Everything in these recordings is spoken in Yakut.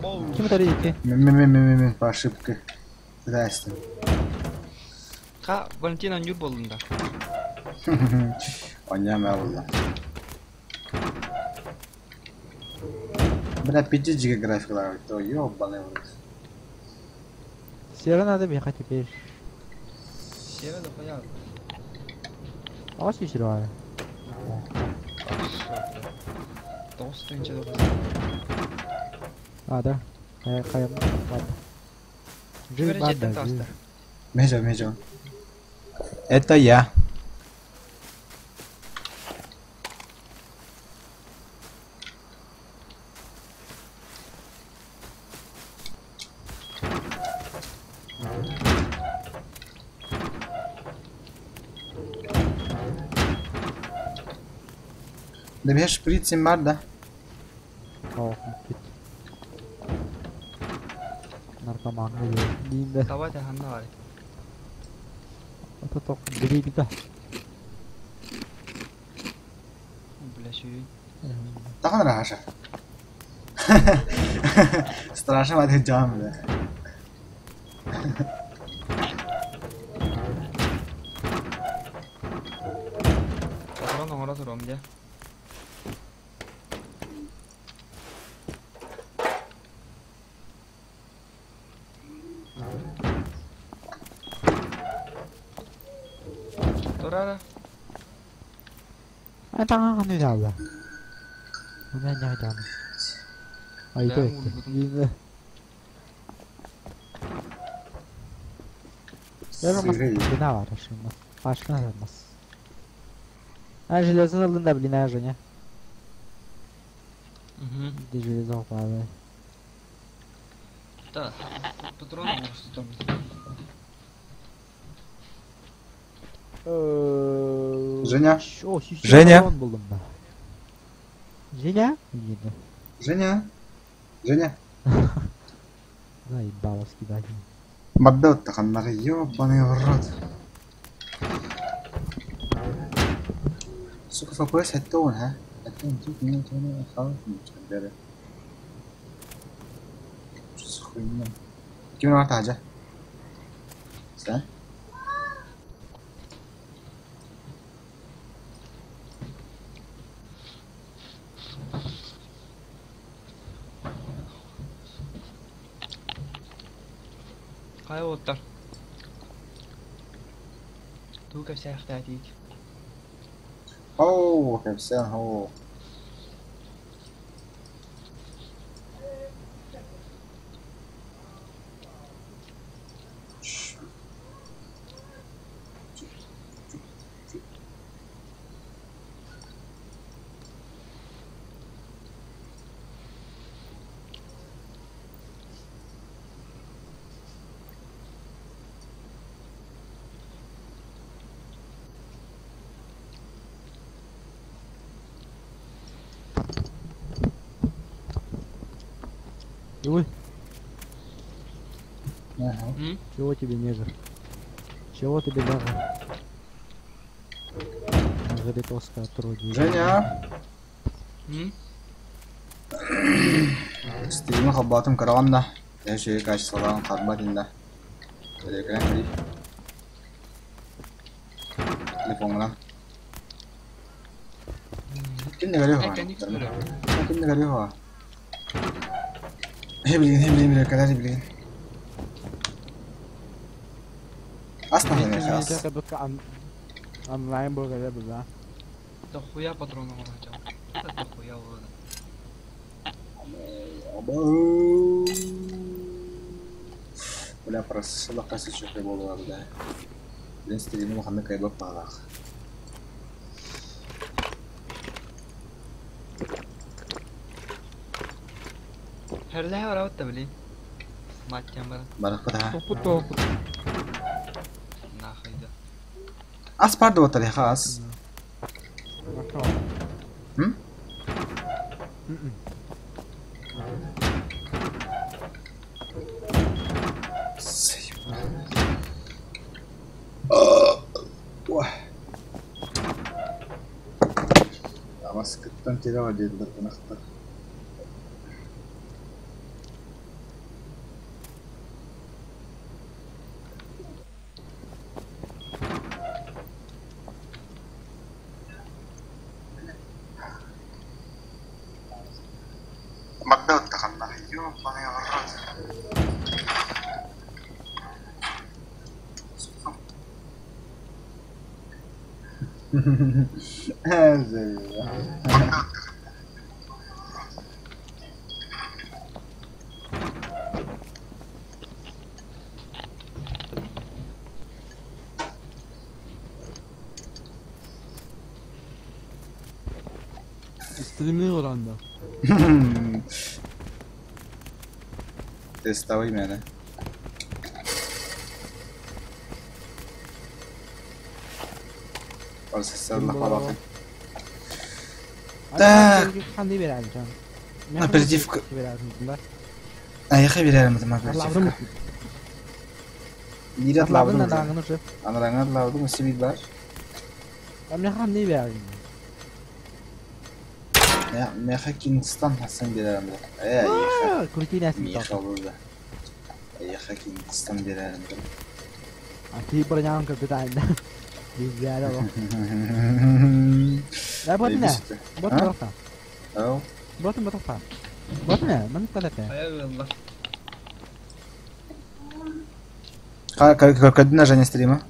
Ким ытар ити? Ми-ми-ми-ми-ми, по ошибке. Здрасте. Ха, Валентин Анюр буоллун да. Онньоом буолла. Бля, пизди жигэ графикалар то ёбаный в рот. Сера надо бегать теперь. Сера дохуя. А вас есть Тоҕус тыһыынча дохуя. А, да. Хайа, хайа, ладно. Ким Жив эрэ дьиэттэн банда, таҕыста. жив. Межо, межо. Это я. Да бе шприц бар да. О, бит. Наркоман или Динде. Давайте ханна бар. Это только гриб, да. Бля, сүүн. Тахан раша. Страшно мать жам бля. Патрон оҥоро туруом дьэ. Турара. А там не взял, У меня не хотел. А и Да, то мургутун. это. Сырый. Блина var şimdi. Başına olmaz. Ha железо alın da блина Женя. Мгм. Где железо упало? Да. Патрон оҥорсутум. Женя? О, сюсю Женя? патрон buldum ben. Женя? Yedi. Женя? Женя? Заебало скидать. Бадда таханнары ёбаный в рот. Сука, фокус хаттон, ха? Хаттон, тут не то не хал. Что за хуйня? Ким бар тажа? Са? Хайа уоттар. Тугу кэпсээхтээтиит. Оу, кэпсээн, оу. Ой, Ага. М? чего тебе нежир? Чего тебе даже? Нажаритовская отродье. Женя? М? Стримы хаббатым караган да. Я еще качестволарын карбатин да. Элекрен кири. Телефонунан. Ким не говорил? Э, кэнник көрө. Ким не говорил? Хе блин, хе блин, блин, блин, блин. Ас нахуй ас. Онлайн был когда да. Дохуя патрон оҥорочом. Это дохуя уода. Бля, просто касычок буолуа бля. Блин, стримы ханна кайбап паалаах. Хэрлэһэ барабыт да блин. Маттян баран. Барахпыта. Топпут топпут. Нахуй да. Ас парды отар яха ас. М? Ой. Амаскыттан теле бар дедилер кынактар. Стримы oranda. Тестовый мене. Так. Так. Оперативка. Айха берерим там оперативка. Биир атлабыдым уже. Анараҥа атлабыдым, өссө биир баар. Меха Кингстон хасан берерим да. Э, айха. Меха olurdu. Айха Кингстон берерим да. Ты бронян капитан. Да, вот на. Вот на. Ау. Вот на вот Вот на, ман талата. Айа Кадина Женя стрима.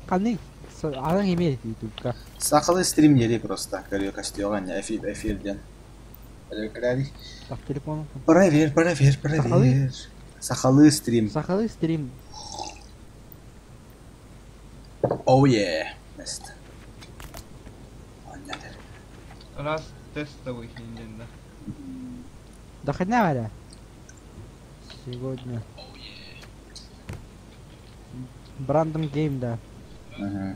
Канны Алан имеет ютубка. Сахалы стрим ели просто. Көрүө костюга эфир эфирден. Так, телефон. Проверь, проверь, проверь. Сахалы стрим. Сахалы стрим. Oh yeah. Место. Раз тестовый хинден, да. Доходня, Валя. Сегодня. Брандом гейм, да. Ага.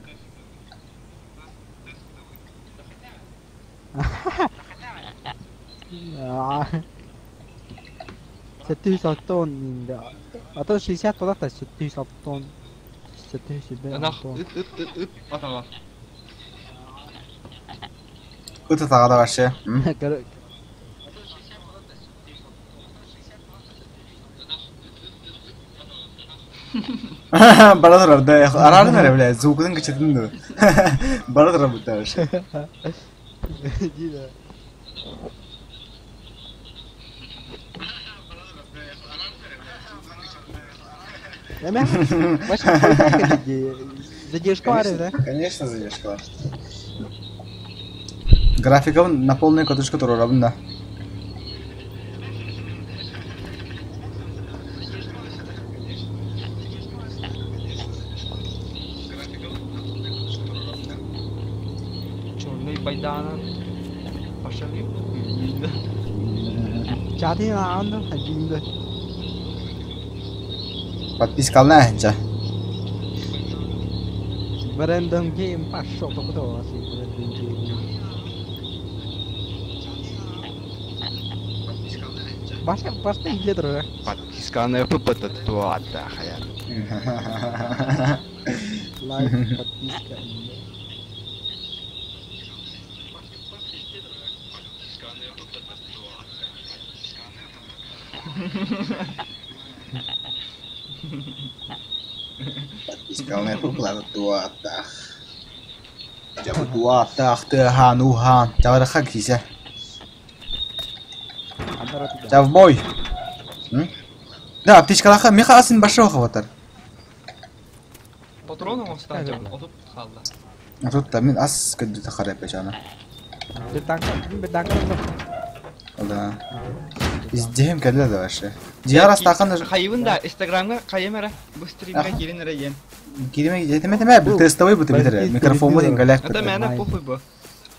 7 тонн, да. А то 60 куда-то 7 тонн. 7 Анах тонн. ыт ыт ыт ыт атаҕа. Ыт атаҕа да вообще. Короче. Бара турар да. Арарын эрэ, блядь, звукун кычытын да. Бара турар бутта вообще. Иди, да. Задержка, да? Конечно, задержка. Графика на полную катушку турурабын да. Черный байдана. Пошли. Чаты на анду, один да. Подписка на анча. Брендом гейм пошел, только то вас Брендом гейм. Башка, башка идле турар. Подписка на ПП туата хая. Лайк, подписка. Подписка на ПП туата. Туата тыхан ухан. Чаварха кисе. Чав бой. Да, птичкалаха меха асын башого хаватар. Патрону останча, отуп халла. А тут там мен ас көдү тахара печана. Да. Издем кәллә да вообще. Диар астакын Хайыбын да Инстаграмга кайым эре, бу стримге кирин эре ен. Киреме жетеме теме бу тестовый бу битер. Микрофон бу ингалак. Это мени похуй бу.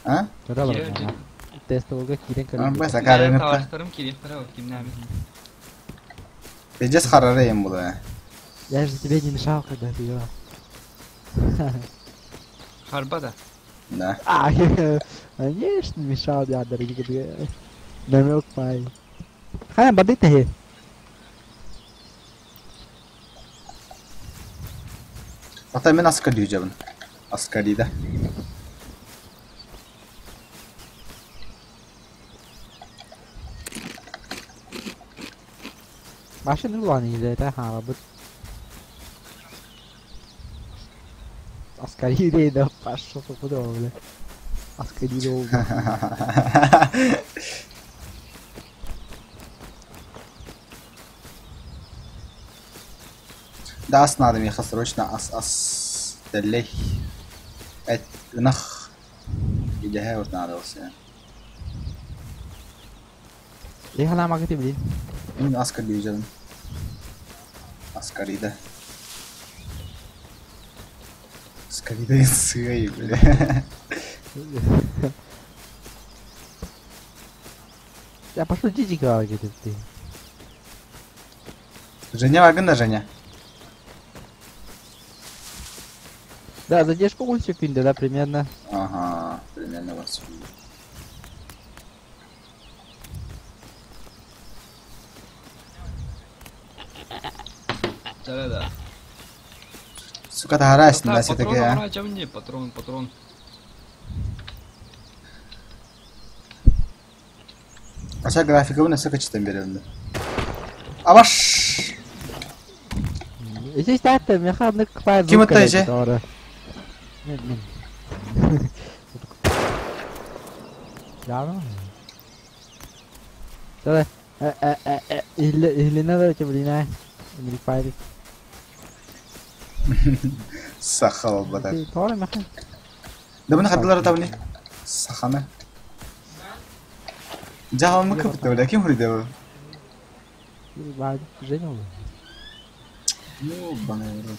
А? Тестовыйга кирен А, бас акары Таваштарым кирин эре кимнәми. Пиздец харары им было. Я же тебе не мешал, когда ты играл. Харба да. Да. А, конечно, мешал, я, дорогие. Намек пай. Хай, бандиты хе. Ата мен аскар diyeceğim. Аскари да. Машина улан иде, да, ха, бут. Аскари да, пошел куда, бля. Asgari oldu. Да ас надо миэхэ срочно ас ас тэллэй эт ынах идэһэ вот надо все. Лихаламагы блин. Мин аска дьон. Аскарида. Аскарида сыай бля. Я пошел дичи где ты. Женя вагына Женя. Да, задержка 1 секунды, да, примерно. Ага, примерно 8 секунд. Да-да-да. Сука, тагарась, да, все-таки, а. Патрон, патрон, патрон. Aşağı графика bu nasıl kaçtan verildi? Avaş! Здесь так-то механик Ким это же? Да, ну. Или надо тебе, блин, а? Или файлик. Сахал бадар. Doğru механ. Да bunu хадылар табни. Сахана. Жахал мы кыпты, бля, ким хурды бу? Женя oldu. Ну, бана в рот.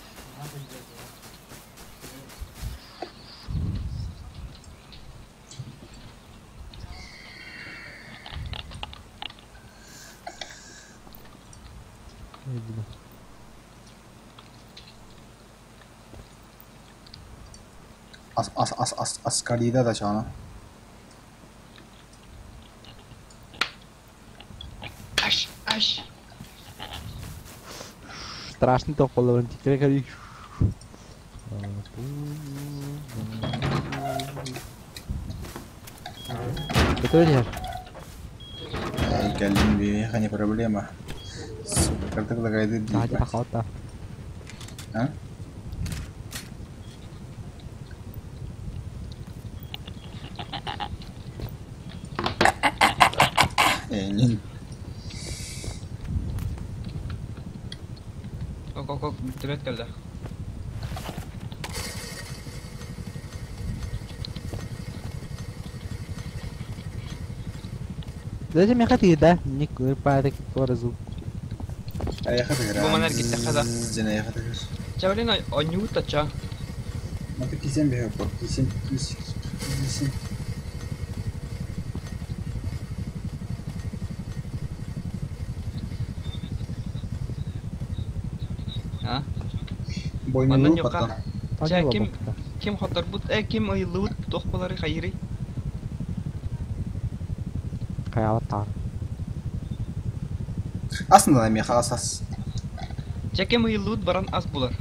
Ас ас ас ас аскарида да чана. Аш, аш. Страшный тоқ болар. Это не? Эй, кэлин би, не проблема. Сука, картак лагайды Да, типа хавата. А? Эй, не. Ок, ок, ок, привет, кэллэ. Зачем я хотел, да? Не курпа, так звук. Айха Бу манар гитте хада. Жена айха тыгыр. Чавлин онюта ча. Маты кисен бе хап, кисен кис кисен. А? Бойну Манна потом. ньока. Ча ким ким хотарбут, э ким ыйлыбыт тох болары хайры. Каялаттан. Aslında меха асас. Ча ким ыйлыбыт баран ас булар.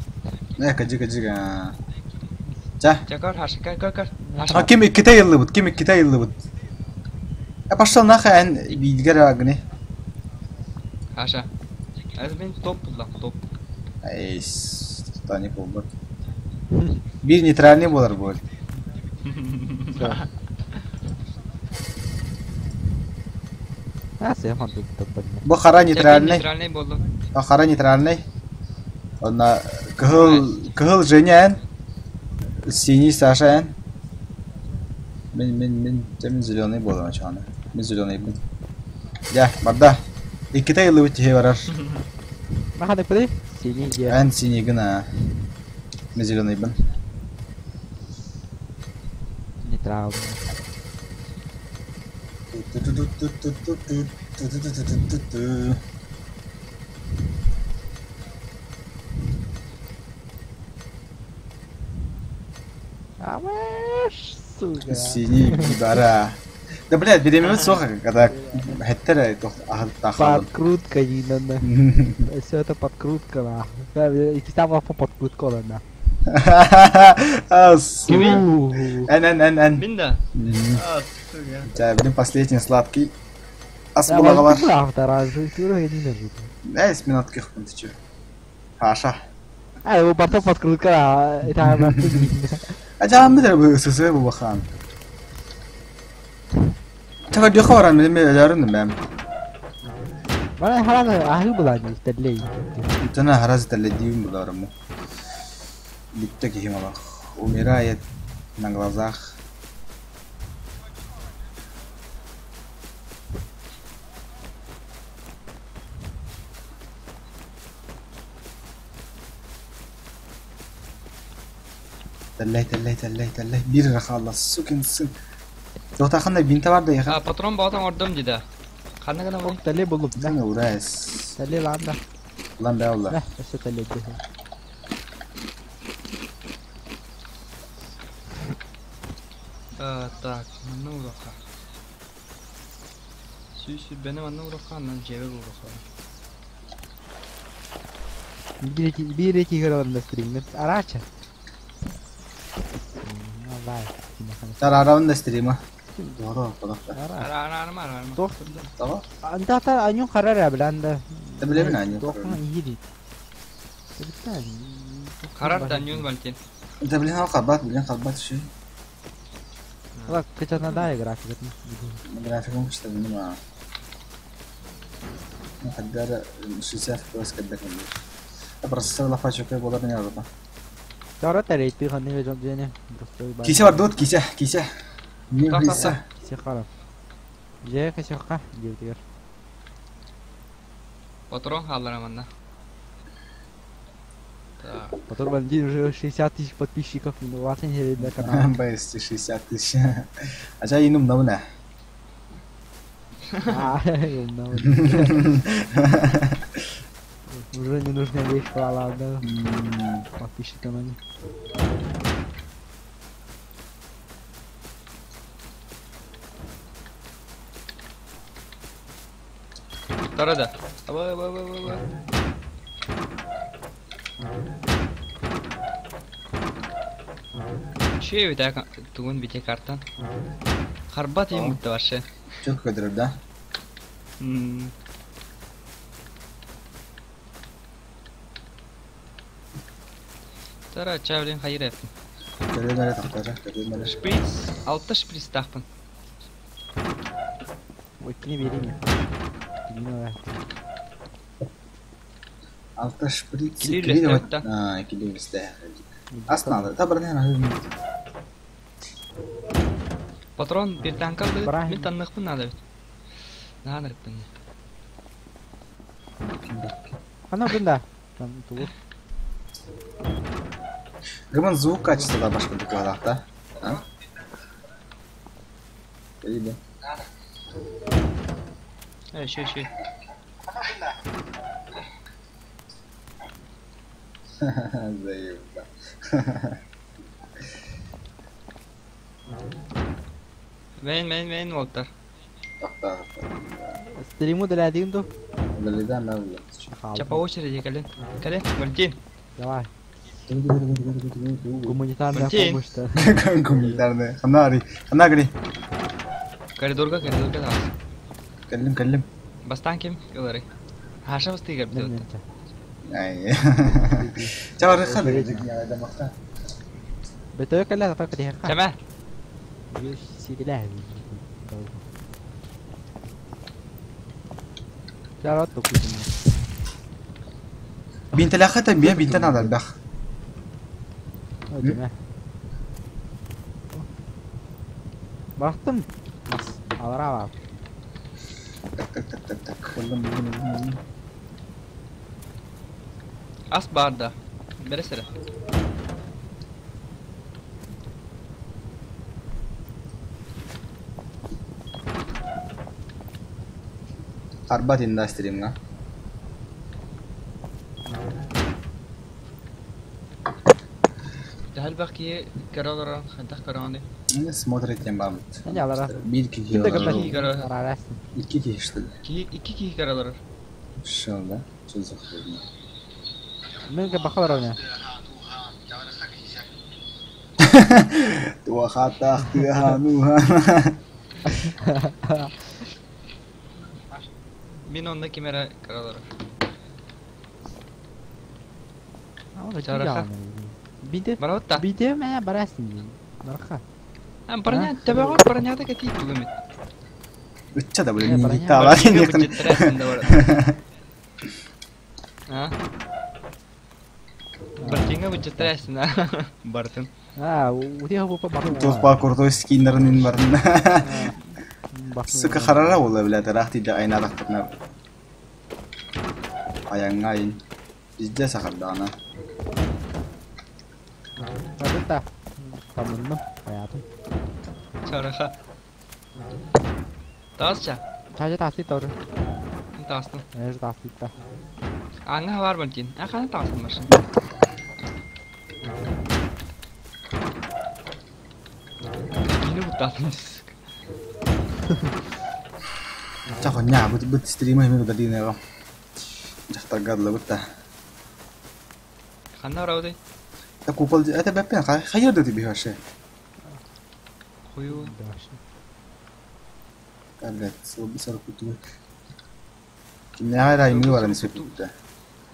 Не, кажи кажи. Ча. Ча кар хаша кар кар кар. А ким икките йыллыбыт, ким икките йыллыбыт. Э пошел нахуй эн бидгер агни. Хаша. Аз мен топ булам, топ. Эй, тани болбут. Бир нейтральный болар бу. А, сен хан тут Бу хара нейтральный. Нейтральный болду. А хара нейтральный. Онна кыһыл кыһыл Женя эн. Синий Саша эн. Мен мен мен мен зеленый болам ачаны. Мен зеленый бин. Я, барда. Икките йыллыбыт тиhe барар. Маханы куди? Синий де. Эн синий гына. Мен зеленый бин. Нейтрал. А маш, сука. Синий бара. Да блядь, беременна соха, когда хеттер тахалым. Подкрутка не надо. Все это подкрутка, нахуй. И там по подкрутка, да. А, сука. Эн, эн, эн, эн. Мин да. А, сука. Да, блин, последний сладкий. Да, Асбулагалар. автора, я не нажу. Әй, минутки хпын ты чё. Хаша. А, его потом подкрутка, это она. А жамы да бу сысы бу бахан. Чэ, баран мин өлөрүн бэм. Бара харас аһы булан истерлей. Тана харас теледиим буларым. Bitti киһим олох. Умирает на глазах. Тэллэй, тэллэй, тэллэй, тэллэй. Биир эрэ хаалла, сукин сын. Туохтааххын бинта бар да А, яха. патрон бағытан ордым дейді. Қаны гына бұл? Тэллэй булуп. Сен урайс. Тэллэй ланда. Лан бә олла. Мә, өссө тэллэй дии. А, так, манна уроқа. Сүй-сүй, бәні манна уроқа, аннан жебе уроқа. Биир эки көрөлөр стриммер. Арача. Давай. Тарарабын да стрима. Doğru, kodakta. Ара. Ара, ара, ара, ара, ара. Тох. Tamam. Анда та анюн карар биланда. Та билебин анюн Тох карар. иһири. Қарар да нюн вальтин. انت بلين قبات بلين قبات شيء Ла кычана да график. جرافيك ممكن تستخدمه مع محددة شو بس كدك بس لا فاشو كده بقدر نعرفها Тара тарейти ханы жон жене. كيسة بردوت كيسة كيسة مين طب- طب- كيسة Сихара. Же кысыка дийтер. Патрон қалдыра манна. Так. Потом бандит уже 60 тысяч подписчиков, ну ладно, не на канал. بس 60 тысяч عشان ينوم نونا А, умно. Уже не нужная вещь, ладно. Подписчикам они. Тара да. Аба, аба, аба, аба. Şey bir daha тугун бите картан. Харбат ем бутта вообще. Çok kötü да М. Тара чавлин хайыр эппин. Көрүн тохтора көрүн Шприц, алты шприц тахпын. Ой, не бери мне. Не надо. Алта шприц Килил килил листэ. а килил листэ Аснада та барны на Патрон бир танка Брахим. мен таннықпын надо бит. Наанырыппын. Ана бunda. Там тугу. Гымын звук качество да башка докладах, да? А? Либо. Э, еще, еще. Заеба. Мен, мен, мен олтар. Тохта, тохта. Стриму для один ду. Далидан да булла. Ча по очереди, кален. Кален, Валентин. Давай. Гуманитарная Валентин. помощь-то. Гуманитарная. Ханари, ханагри. Коридорга, коридорга тағыз. Кэллим, кэллим. Бастан кем? Ылары. Хаша басты игер Мен бит. Ай. Чавар хады. Да макта. Бетөк эле так дихка. Чама. Сигиле. Жарат токуйм. Бинтелахата бия бинтен надо бах. Өтеме. Бактым. Алара бар. Так, так, так, так, так. Булдум, булдум, булдум. Ас барда. Бересере. Арбат индастримга. Дәл бақи каралара, хантах караланы. Не смотрит тем бабыт. Не алара. Бир кихи Кимде олар. Кихи каралар. Арарасың. Икки кихи что ли? Ки икки кихи каралар. Шо, да? Что за хуйня? Мен бахалар оны. Туахатах тыхануха. Мен онда кемера каралар. Чараха. Биде. Бараватта. Биде мә барасың. Барха. Ам парня, табагар парня да кати тугумит. Ычча да блин, не А? Бартинга быдьыттар эсина. Бартын. А, у тебя был по Туох баа крутой скиннарын барын. Сука харара буолла, блядь, ыраах тиийдэ айнаатахпытына. Айаҥҥа айын. Пиздец сахардаҕына. Барыта. Тамынным, хаятым. Чараха. Таасча. Чажа таастый тору. Таастым. Эж таастыйта. Аңа бар бантин. А хана таастым машин. Кини буттаатын. Чахоння, бут бут стрима хэмэ удалине. Дьахтарга дылыбыт да. Ханна барабытай? Это купол, это бэппен, хайыр да тебе вообще. Хую. Блядь, сорок кутук. Кимнээҕэ эрэ аймыы баран испиппит.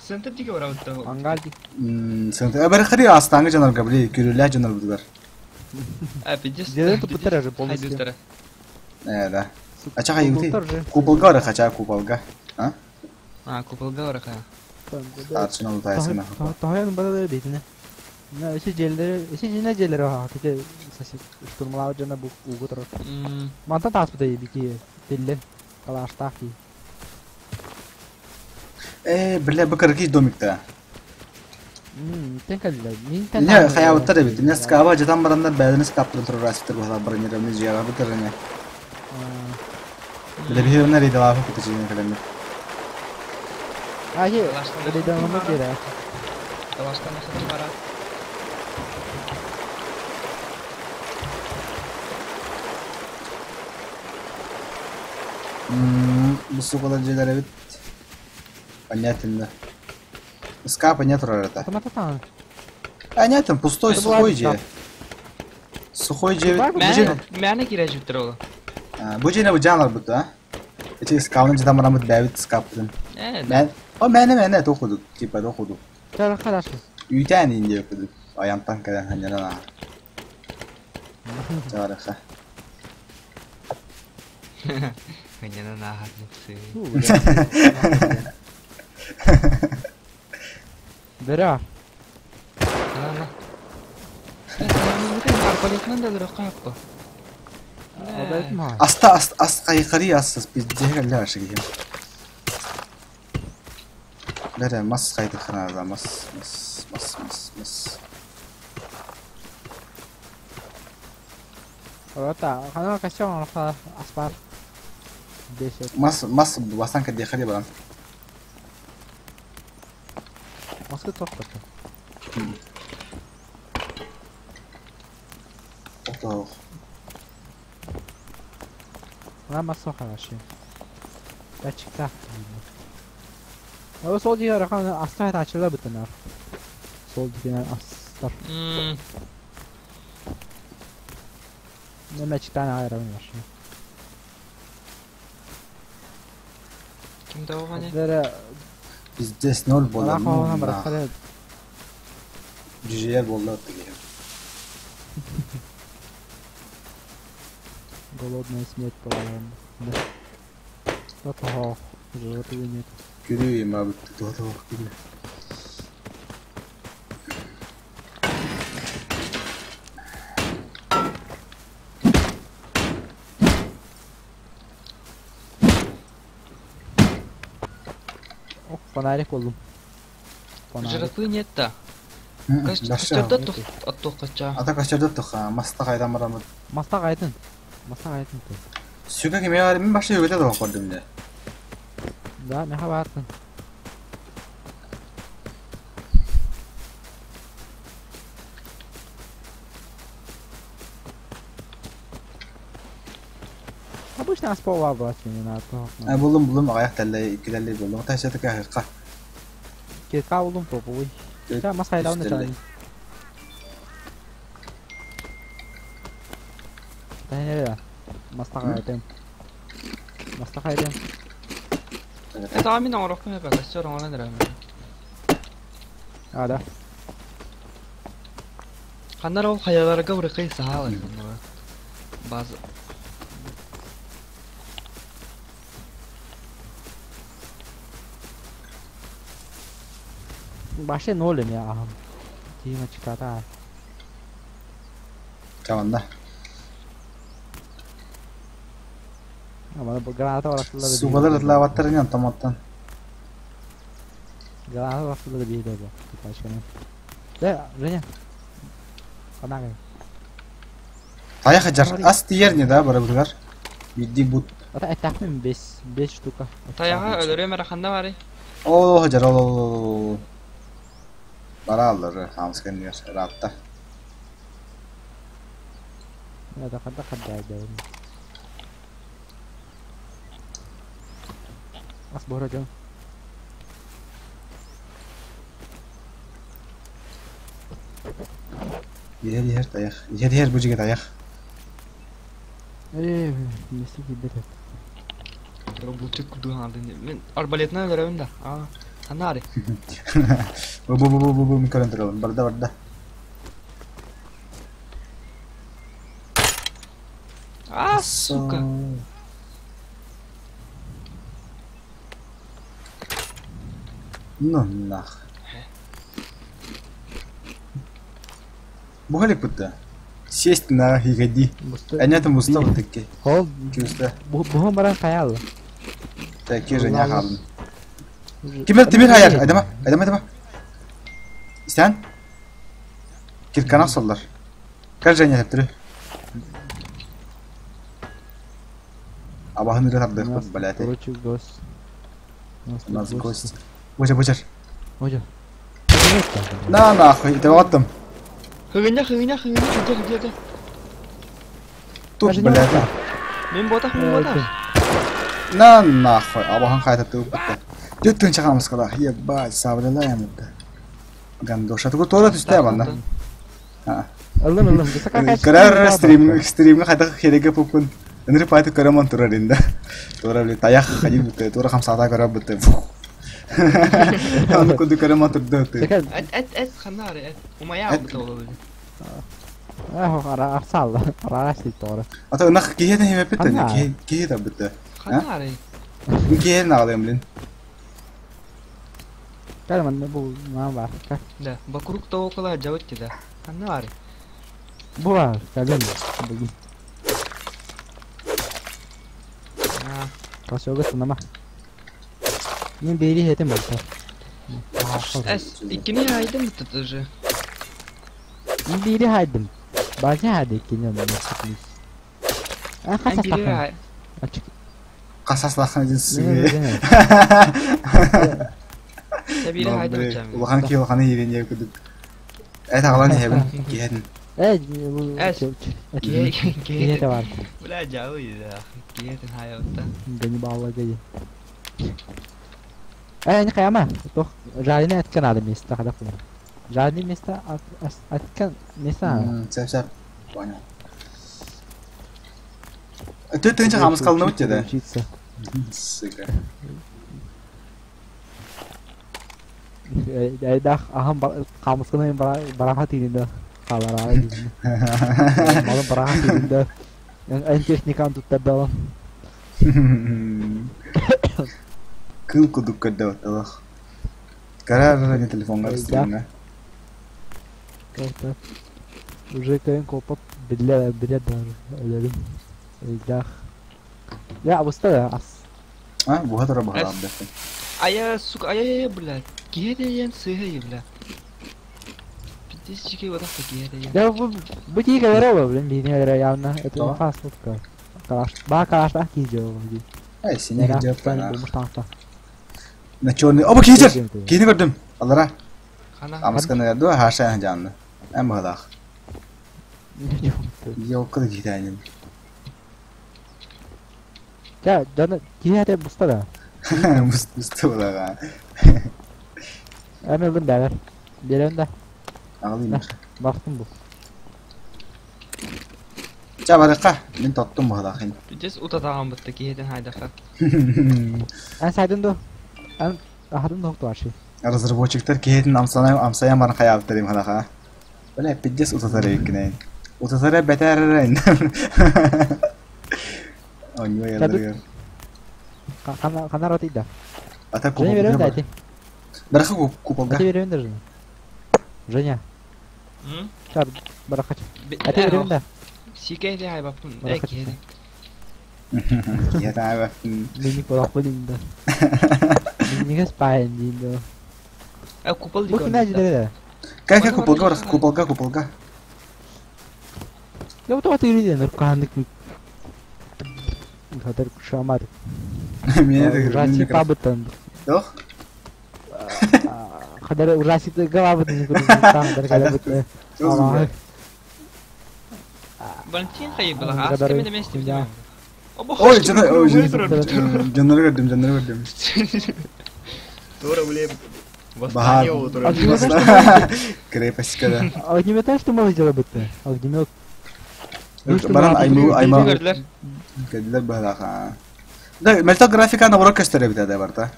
Центр диге барабыт да. Ангар ди. Центр. Бары хари астаңы дьонорго, били, күрүлээх дьонорбутугар. А, пиздец. Дьиэлэрин туппуттар уже полностью. Хайдыстара. Э, да. А чаха югти? Туппуттар уже. Куполга ора хача куполга. А? А, куполга ора ха. Арчын ол тайсына. Тохойон бары бейтине. На, эси жерлери, эси жине жерлери ха, тете сосед штурмалау жана бу угу турар. Мантан тааспыта бики тиллен калаштаах ди. Э, бля, бу кыргыз домикта. Тен калла. Мин тен. Не, хаябыттар эбит. Не скаба жатан барандар бәдини скаптырын турар асыптыр бахла бронированный жига бутырыне. Бля, бихерне рейдалафы кутучуне калемир. Ахи, рейдалама керек. Талаштан ахы бара. Бу сукалар жерлер эбит. Понятно. Скапа нет это. Автомат Понятно, пустой, Это сухой была же. Сухой же. Мә, мәне кирә жиптер ол. Бу же не бу жанлар бут, а? Эти скавны жада марамыт бәбит скаптын. Э, Мен, о мәне мәне тохудук, типа тохудук. Чара хорошо. Үйтән инде кудук. Аянтан кәдән ханьяна. Чараха. Ханьяна нахатницы. Бера. Ана. Арбалетнан да дөрөк каяппы. Аста аст аст кайкари ассыз пиздеге ля шигим. Ләре мас кайды ханада мас мас мас мас мас. Рота, хана кашон ха аспар. Десет. Мас мас бастан кади хари баран. Маска тоқтатты. Ото. Мына масо хорошо. Датчикта. Ол сол жер ахан аста ачыла бүтін Сол деген астар. Неме чиктан айырабын башы. Ким дауганы? Дере Пиздец ноль болду. Ана хавана барахтар. Cüceler boldu attı geliyor. Голодная смерть по-моему. Да. Животы нет. Görüyorum abi. Doğru doğru görüyor. Ох, фонарик болдум. Фонарик. Жырапы нет да. Костёрда аттоққача. Ата костёрда тоха. Маста кайдан барамын. Маста кайтын. Маста кайтын. Сүкө кеме бар, мен башта өгөтө да көрдүм да. Да, мен хабартын. Обычно аспова брать не надо. А булдум булдум аяк телле икилелли булдум. Ташта така Кирка булдум топовый. Да, мас хайдауны чайын. Тайнера. Маста кайтым. Маста кайтым. Это амин оңрокку мен костёр оңонан эрем. А, да. Кандар ол хаяларга урыкый саал. Базы. Вообще ноль я ахым. Тима читата. Чаванда. Ama bu граната барасылар. Сугалар ытлаабаттар ини онтон Граната барасылар бии да бу. Типа Да, Женя. Канага. Тайах ажар. Ас тиер не да барабылар. Бидди бут. Ата этахмин 5 5 штука. Таяға өлөрөм эраханда бары. Ол хажар ол ол. Баралар хамскан ратта. Это хада хада да. Ас бора жон. Иһэр иһэр таях. Иһэр иһэр бу жиге таях. Э, месте кидет. Булчут курдук алдын. Мен арбалетна өлөрөм да. А, ханнаары. Бу бу бу бу бу көрөн туралым. Барда барда. А, сука. Ну нах. Бухали пытта. Сесть на ягоди. Әнәтім буста вот таки. Хол, Кюста. бу баран хаял. Таки же не халын. Кимер тимир хаяр. Айдама, айдама, айдама. Истен? Кирканак соллар. Кал Женя тептірі. Абахын үрі тардық бұд, блядь. Короче, гость. У нас гость. Боча, боча. Боча. На нахуй, это аттым. Хыгыня, хыгыня, хыгыня, где, где, где? Тут, блядь. Мен ботах, мен ботах. На нахуй, абахан хайта туып бітті. Түттің чағамыз қала. Ебать, сабырла ямытты. Гандоша. Тугу тора түсті абанда. Аллым, аллым. Көрөр стрим, стримге хайта хереге пупун. Өнүрү пайты көрөмөн турар инде. Тора биле таяк хадин бутты, тора хамсата көрө бутты. Аны күндү көрөмөн турду. Эт, эт, эт, ханнаары, эт. Умая бут олу. Ах, ара арсал. Ара тора. Ата ынах киһетен хемеппит тани, киһи та бутты. Ханнаары. Киһи нагадым блин. Кал манна бу ма бар. Да, вокруг того около жабыт да. Ханнаары. Бу бар, калем. Бүгүн. Касога сынама. Мен бери хетим бар. Эс, иккини хайдым бутты тоже. Мен бири хайдым. Бажа хайды иккини онун. А Эн бири хай. Ачык. Касаслахан дин Сәбири хайдым чам. Улахан ки улахан ирене күдүк. Эт агалан хебин киһетин. Э, Эс. Кие Кие, бар. Бля, жабы да. Киетин хайотта. Гани баала гани. Э, не каяма. Тох, жареный аткен надо место, когда кулар. Жареный место, аткен место. Сәп сәп. Понял. Түттің чағамыз қалны өтті да. Учиться. Сука. Айдах, ахам камысканы бараха тигинде. Халара дигинде. Малым бараха тигинде. Эн техниканы туттар Кыл кудук көрді отталах. Карар не телефонга стримга. Как-то. Уже кайын копап биле биле даже. Өлөрүм. Айдах. Я абыста ас. А, буха тура баха абды. Ая, сука, ая, ая, бля. Киетен сыхы, бля. Пиздец, чики, вот так киетен. Да бу бу тиге бере блин, бине явно. Это Да. фастфудка. Калаш, ба калаш так киже. Ай, сине жеп Бу муштанта. На черный. Оба кижер. Кини көрдүм. Алара. Хана. Амсканы ду хаша жанны. Эм бахалах. Йокы китәнин. Я, жана киете буста да. Муст муст булага. Эми бун дәлер. Берем да. Ағылыйм. Бактым бу. Ча барыкка. Мен тоттум бахалах. Пиздец, утатаган бутты киетен хайдаха. Эн сайдын ду. Эн ахадын ду туарши. Разработчиктар киһитин амсанай амсаян баран хаябыттар им халаха. Бля, пиздец утатар экинен. Утатара бетер. Оньо яллар. Кана кана ротида. Ата Женя берем да кубок. айти. Бараха куполга. А ты берем даже. Женя. Чар, бараха. А ты берем да. Сикэй де айбаппын. Э, киһи. Киһи айбаппын. Мини барахпын да. Миниге спайын дейін да. Э, купол Бу кимә җидерә? Кәкә куполга барах, куполга, куполга. Я вот вот ириден ыркандык. Хәтер шамар. Меня это Ужасик пабытан. Тох? Хәтер ужасик галабытан күрдем. Хәтер Валентин хайы была. А с кем на месте? Ой, жана, ой, жаннары көрдüm, жаннары көрдüm. Тура, блин. Бахар. Восстание утро. Крепость когда. Огнемет что можно делать бытты? Огнемет. Баран айму айма. Кедилер баха. Да, мелта графика на урок көстөрө бит да барта.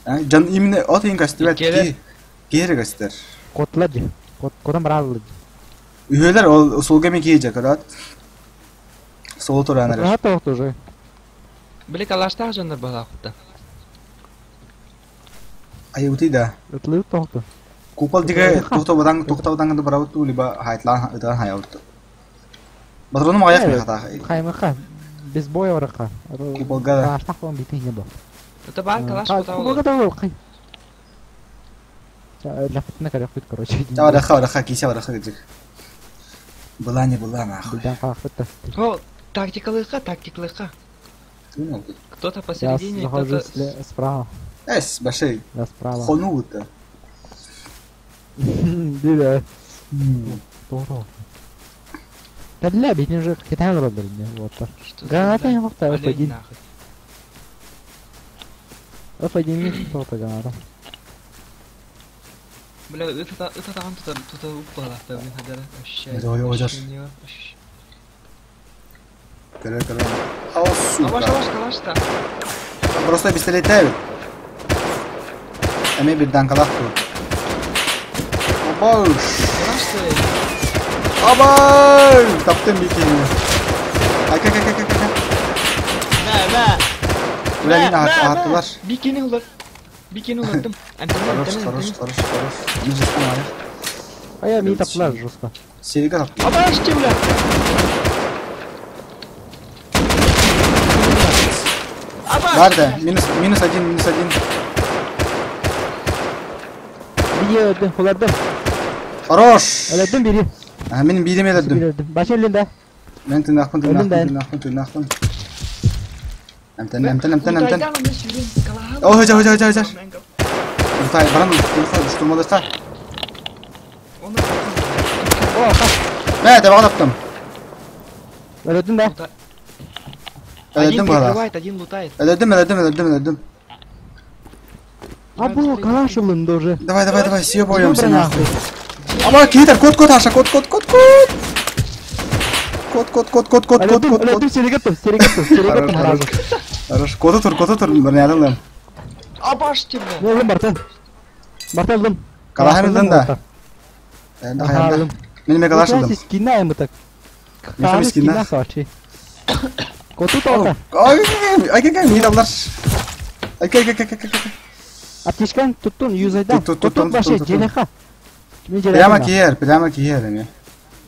Жан именно от ин көстөрөт ки. Кире көстөр. Котлар. Кот котан баралды. Үһөлөр ол усулга мен кие жакырат. Сол туранар. Рахат уже. Били калаштах жандар бала кутта. Ай ути да. Ытлы тоқты. Купол диге тохто бадан тохто бадан да барабыт либо хайтлан ыдан хайалты. Батрону маяк ми хата. Хаймаха. Без боя варака. Куполга да. Калаштах он битин не был. Это бар калаш кута Куполга да был. Лафытна карахыт, короче. Ча раха раха кисе раха дик. Была не была нахуй. Бильдан калахыт. О, тактикалыка, тактикалыка. Кто-то Я посередине, захожу кто-то... справа. Эс, башей. Я справа. Хонута. Да. Doğru. Бля, бит уже китайын ұрады вот. Граната не мог F1. F1 не что-то граната. Бля, это это там тут тут упала, там не хотела. Ой, ой, ой. Көрө көрө. Ау, сука. Аваш, аваш, калаш та. Просто пистолет эбит. Эми бир данкалак ту. Абау. Калаш та. Абау! Таптым бикини. Ай, кай, кай, кай, кай, кай. Мә, мә. Бля, мени аттылар. Бикини улар. Бикини улаттым. Хорош, хорош, хорош, хорош. Мен жестом аяқ. А я мени таптылар жестко. Серига таптым. Абаш, бля. Бар да, минус, минус один, минус один. Бири öldüm, ulardım. Хорош! Öldüm biri. А, мен биреме өлдüm. Biri öldüm. Baş elinde. Мен тынақпын, Өлдüm тынақпын, ben. тынақпын, тынақпын. Әмтен, әмтен, әмтен, әмтен. Ой, хожа, хожа, хожа, хожа. Ултай, баран, штурмалықа. Мә, табаға таптым. Öldüm да. Один Өлдüm бала. прикрывает, один лутает. Өлдüm, өлдüm, өлдüm, өлдüm. А бу калаш ылынды уже. Давай, давай, давай, съебаемся Добро, нахуй. Ама, кейтер, кот, кот, Аша, кот, кот, кот, кот. Кот, кот, кот, кот, кот, кот, Öldüm, кот, кот. öldüm, seni götüm, seni götüm, seni Хорош, götüm. хорош. Хорош. Коты тур, коты тур, бір не Абаш, бля. Ne oğlum Bartan? Bartan oğlum. Калахам ылдым да. Енді Аха, хаянда. ылдым. Мен ме калаш ылдым. Скина эми так. Меха скина. сачи. Коту тота. Ай, ай, ай, ай, мир алар. Ай, ай, ай, ай, ай, ай. Аптечкан туттун юзайда. Тут, тут, тут, Коту башы тут, тут. желеха. Мен желеха. Прямо киер, прямо киер эми.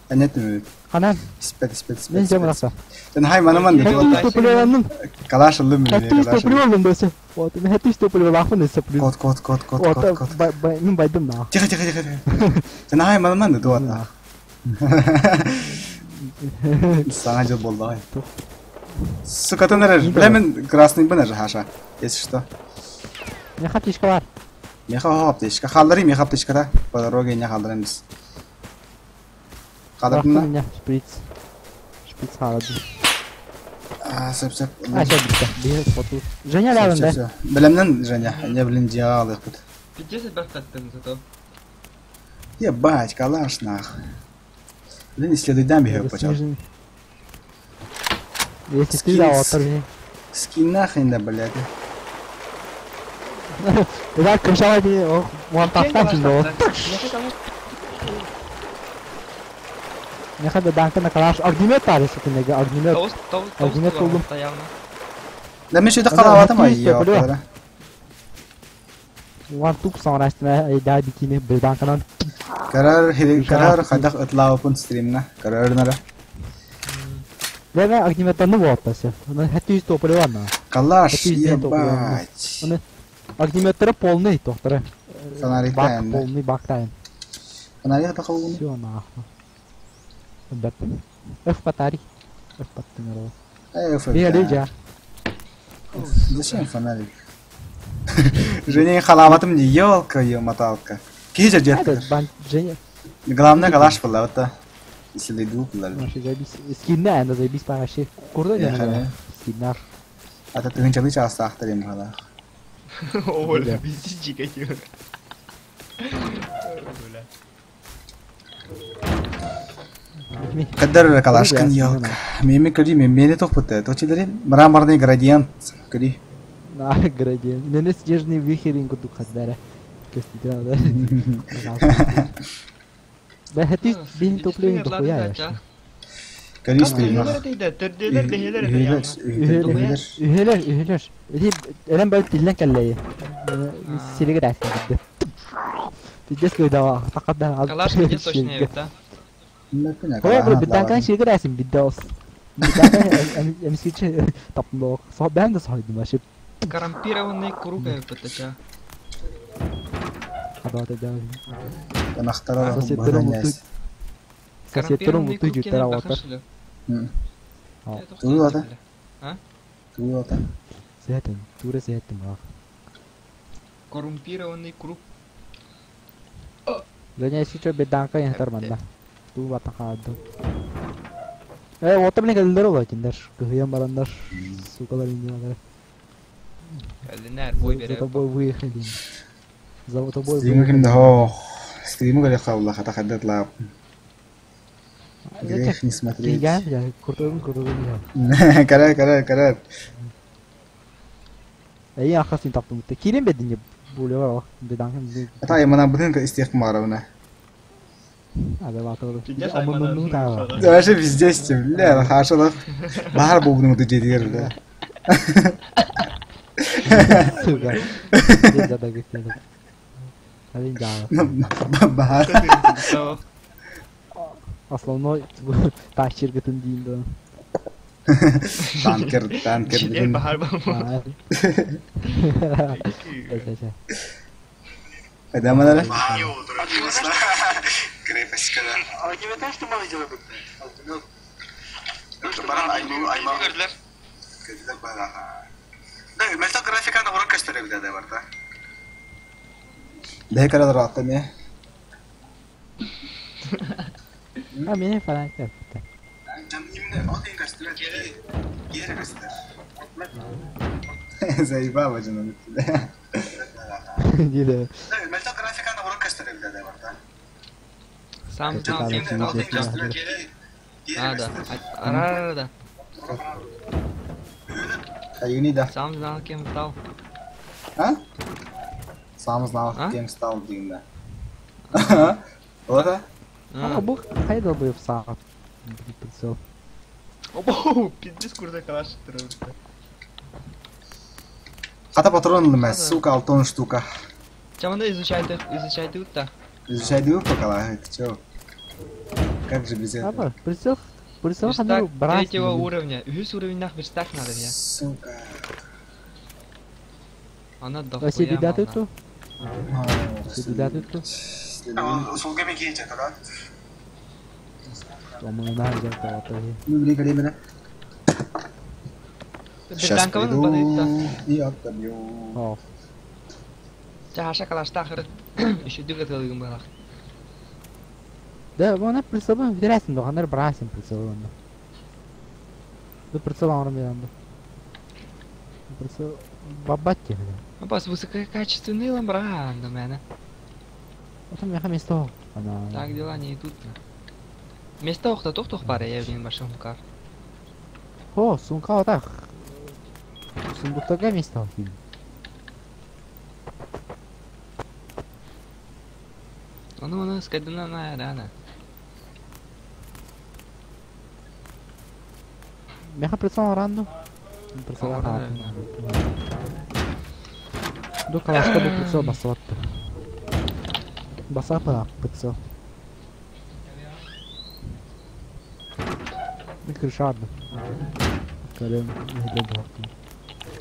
Әнет ми? Ханан, Испет, испет, испет. мен жем раса. Сен хай манаман Хәтті деп. стоплеванным. Калаш ылдым мен. Хәтті стоплеванным бөсө. Вот, мен хәтті стоплеванным десе плюс. Кот, кот, кот, кот, Вот, кот, кот. мен байдым да. Тихо, тихо, тихо, тихо. Сен хай манаман деп ата. Саңа жыл болды ай. Сука, ты нерер. Бля, мен красный бен хаша. Если что. Мен аптечка бар. Меха аптечка. Халдырым, меха аптечка да. По дороге не халдырым біз. Халдырдың да? Меня шприц. Шприц халадым. А, сөп, сөп. А, сейчас битте. Бир фото. Женя лядым да. Білемнен, Женя. Не, блин, дьялых тут. Пиздец, бахтаттым зато. Ебать, калаш нахуй. Блин, исследуй бегаю почал. Если ты да, отыр. Скин нахрен да, блядь. Да, кымшалай دی, вон тақтан şimdi o. Не хәбе данкына калаш огнемет бар үстіндегі огнемет. Тоғыз, тоғыз, тоғыз Огнемет болдым. явно. Да мен шүйді қалап атам ай, Ана, ё, бля. Уан тук саҥарастына айдаа бикини быданканан. Карар карар хайдах ытлаабыппын стримҥа карарынара. Леме огнеметаны буолтасы. Оны хэти үс тополеванна. Калаш, ебать. Оны огнеметтері полный тохтары. Фонарик Бак полный бак тайын. Фонарик тахалгын. Все нахуй. Бэп. F батарей. F баттыңар. F. Бе, Зачем фонарик? Женя халаватым не елка, ее моталка. Кижа детка. Женя. Главное калаш была, вот та. Если дойду, была. Заебись. Скинна, она заебись по вообще. Курда не Скиннар. А то ты ничего часто ахтарим гала. Оля, вези какие. Каддар калашкан елка. Меми көри, мени тохпыты. Точилери мраморный градиент көри. На градиент. Мене снежный вихрь кудук хаддара. Көстүтэ. Да хати бин топлен дохуя. Көри стрим. Үһелер, үһелер. Эти элен бал тилен каллай. Сириге дәсен. Пиздец кыйдава. Факат Калаш где точно да? Ой, битанкан сириге дәсен бидос. Битанкан эмсиче тапмок. Со бән дә сойдым вообще. Коррумпированный круг ПТЧ. Хадата да. Анахтара Соседтерим муту жүттер аватар. Туйу А? Туйу ата. Сәтен, тура сәтен бак. Коррумпированный круг. Женя сичо беданка янтар манда. Ту бата хады. Э, ота билен келдер ола киндер. Кыян барандар. Сукалар инде. Кәлдинәр бой бере. За тобой выехали. За тобой. Стримы кимде хо. Стримы гали хавла хата хаддат лап. Грех не смотреть. Я, я, куртугун, куртугун я. Карар, карар, карар. Эй, ахасын таптым. Кирен бедин буле бар, бедан. Ата, мана бүтүн истех маравна. Да вообще везде с тем, бля, хорошо, баар бубну ты дедер, бля. Сука. Баар. Основной тащир гытын дейін да. Танкер, танкер. Бахар бахар. Кайда манара? Крепость когда. А не знаешь, что мы делаем? Да, мелто графиканы урок көстөрө биле бар да. Бе карадар атты ме. А меня фанат. Именно он көстөрө. Гери көстөр. Заебало жана. Диде. Мелто графиканы урок көстөрө биле бар да. Сам знал, кем стал. А, да. А, да. Хаюни да. Сам знал, кем стал. А? Сам знал, кем стал дегенде. Вот. А, бу кайда бу саат. Прицел. Обоу, пиздец курда калаш турабыт. Хата патрон лыма, сука, алтон штука. Чаманда изучайте, изучайте утта. Изучай дую пока, ты чё? Как же без этого? Прицел, прицел ханыр брат. Третьего уровня. Үс уровеньнах верстак надо мне. Сука. Она дохуя. Следа тут? Следа тут? Солга мен кейин жатыр, Ну, блин, время. Сейчас приду и отобью. Чаша калашта хыр. Еще дүгә тылыгым балак. Да, она прицелом интересен, но она брасим прицелом. Да прицел он миранда. Прицел бабатти. Бас высококачественный ламбран у меня. Вот там я место. Так дела не идут. Место охта тох пара я блин башым кар. О, сумка вот так. Сундуктага место. Ну, ну, скайдана на рана. Меха прицел ранду. Прицел ранду. Ду калашка бу прицел бассыбатты. Басапа прицел. Мин крыша ардым. Көрөм, иһиле буһактым.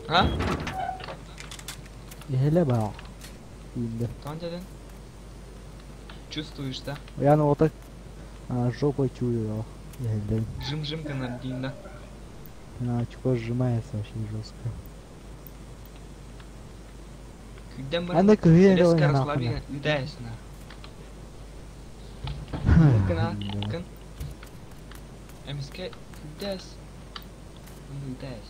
А? Иһиле баа. Иинде. Тон дедин? Чувствуешь, да? Я ну вот так жопой чую, иһиле. Жим-жим гына да. Очко сжимается очень жестко. Күдден бар. Аны кыһыйан Резко дала расслабили. Үдәсна. Кына, кын. Эмиске күдәс. Үдәс.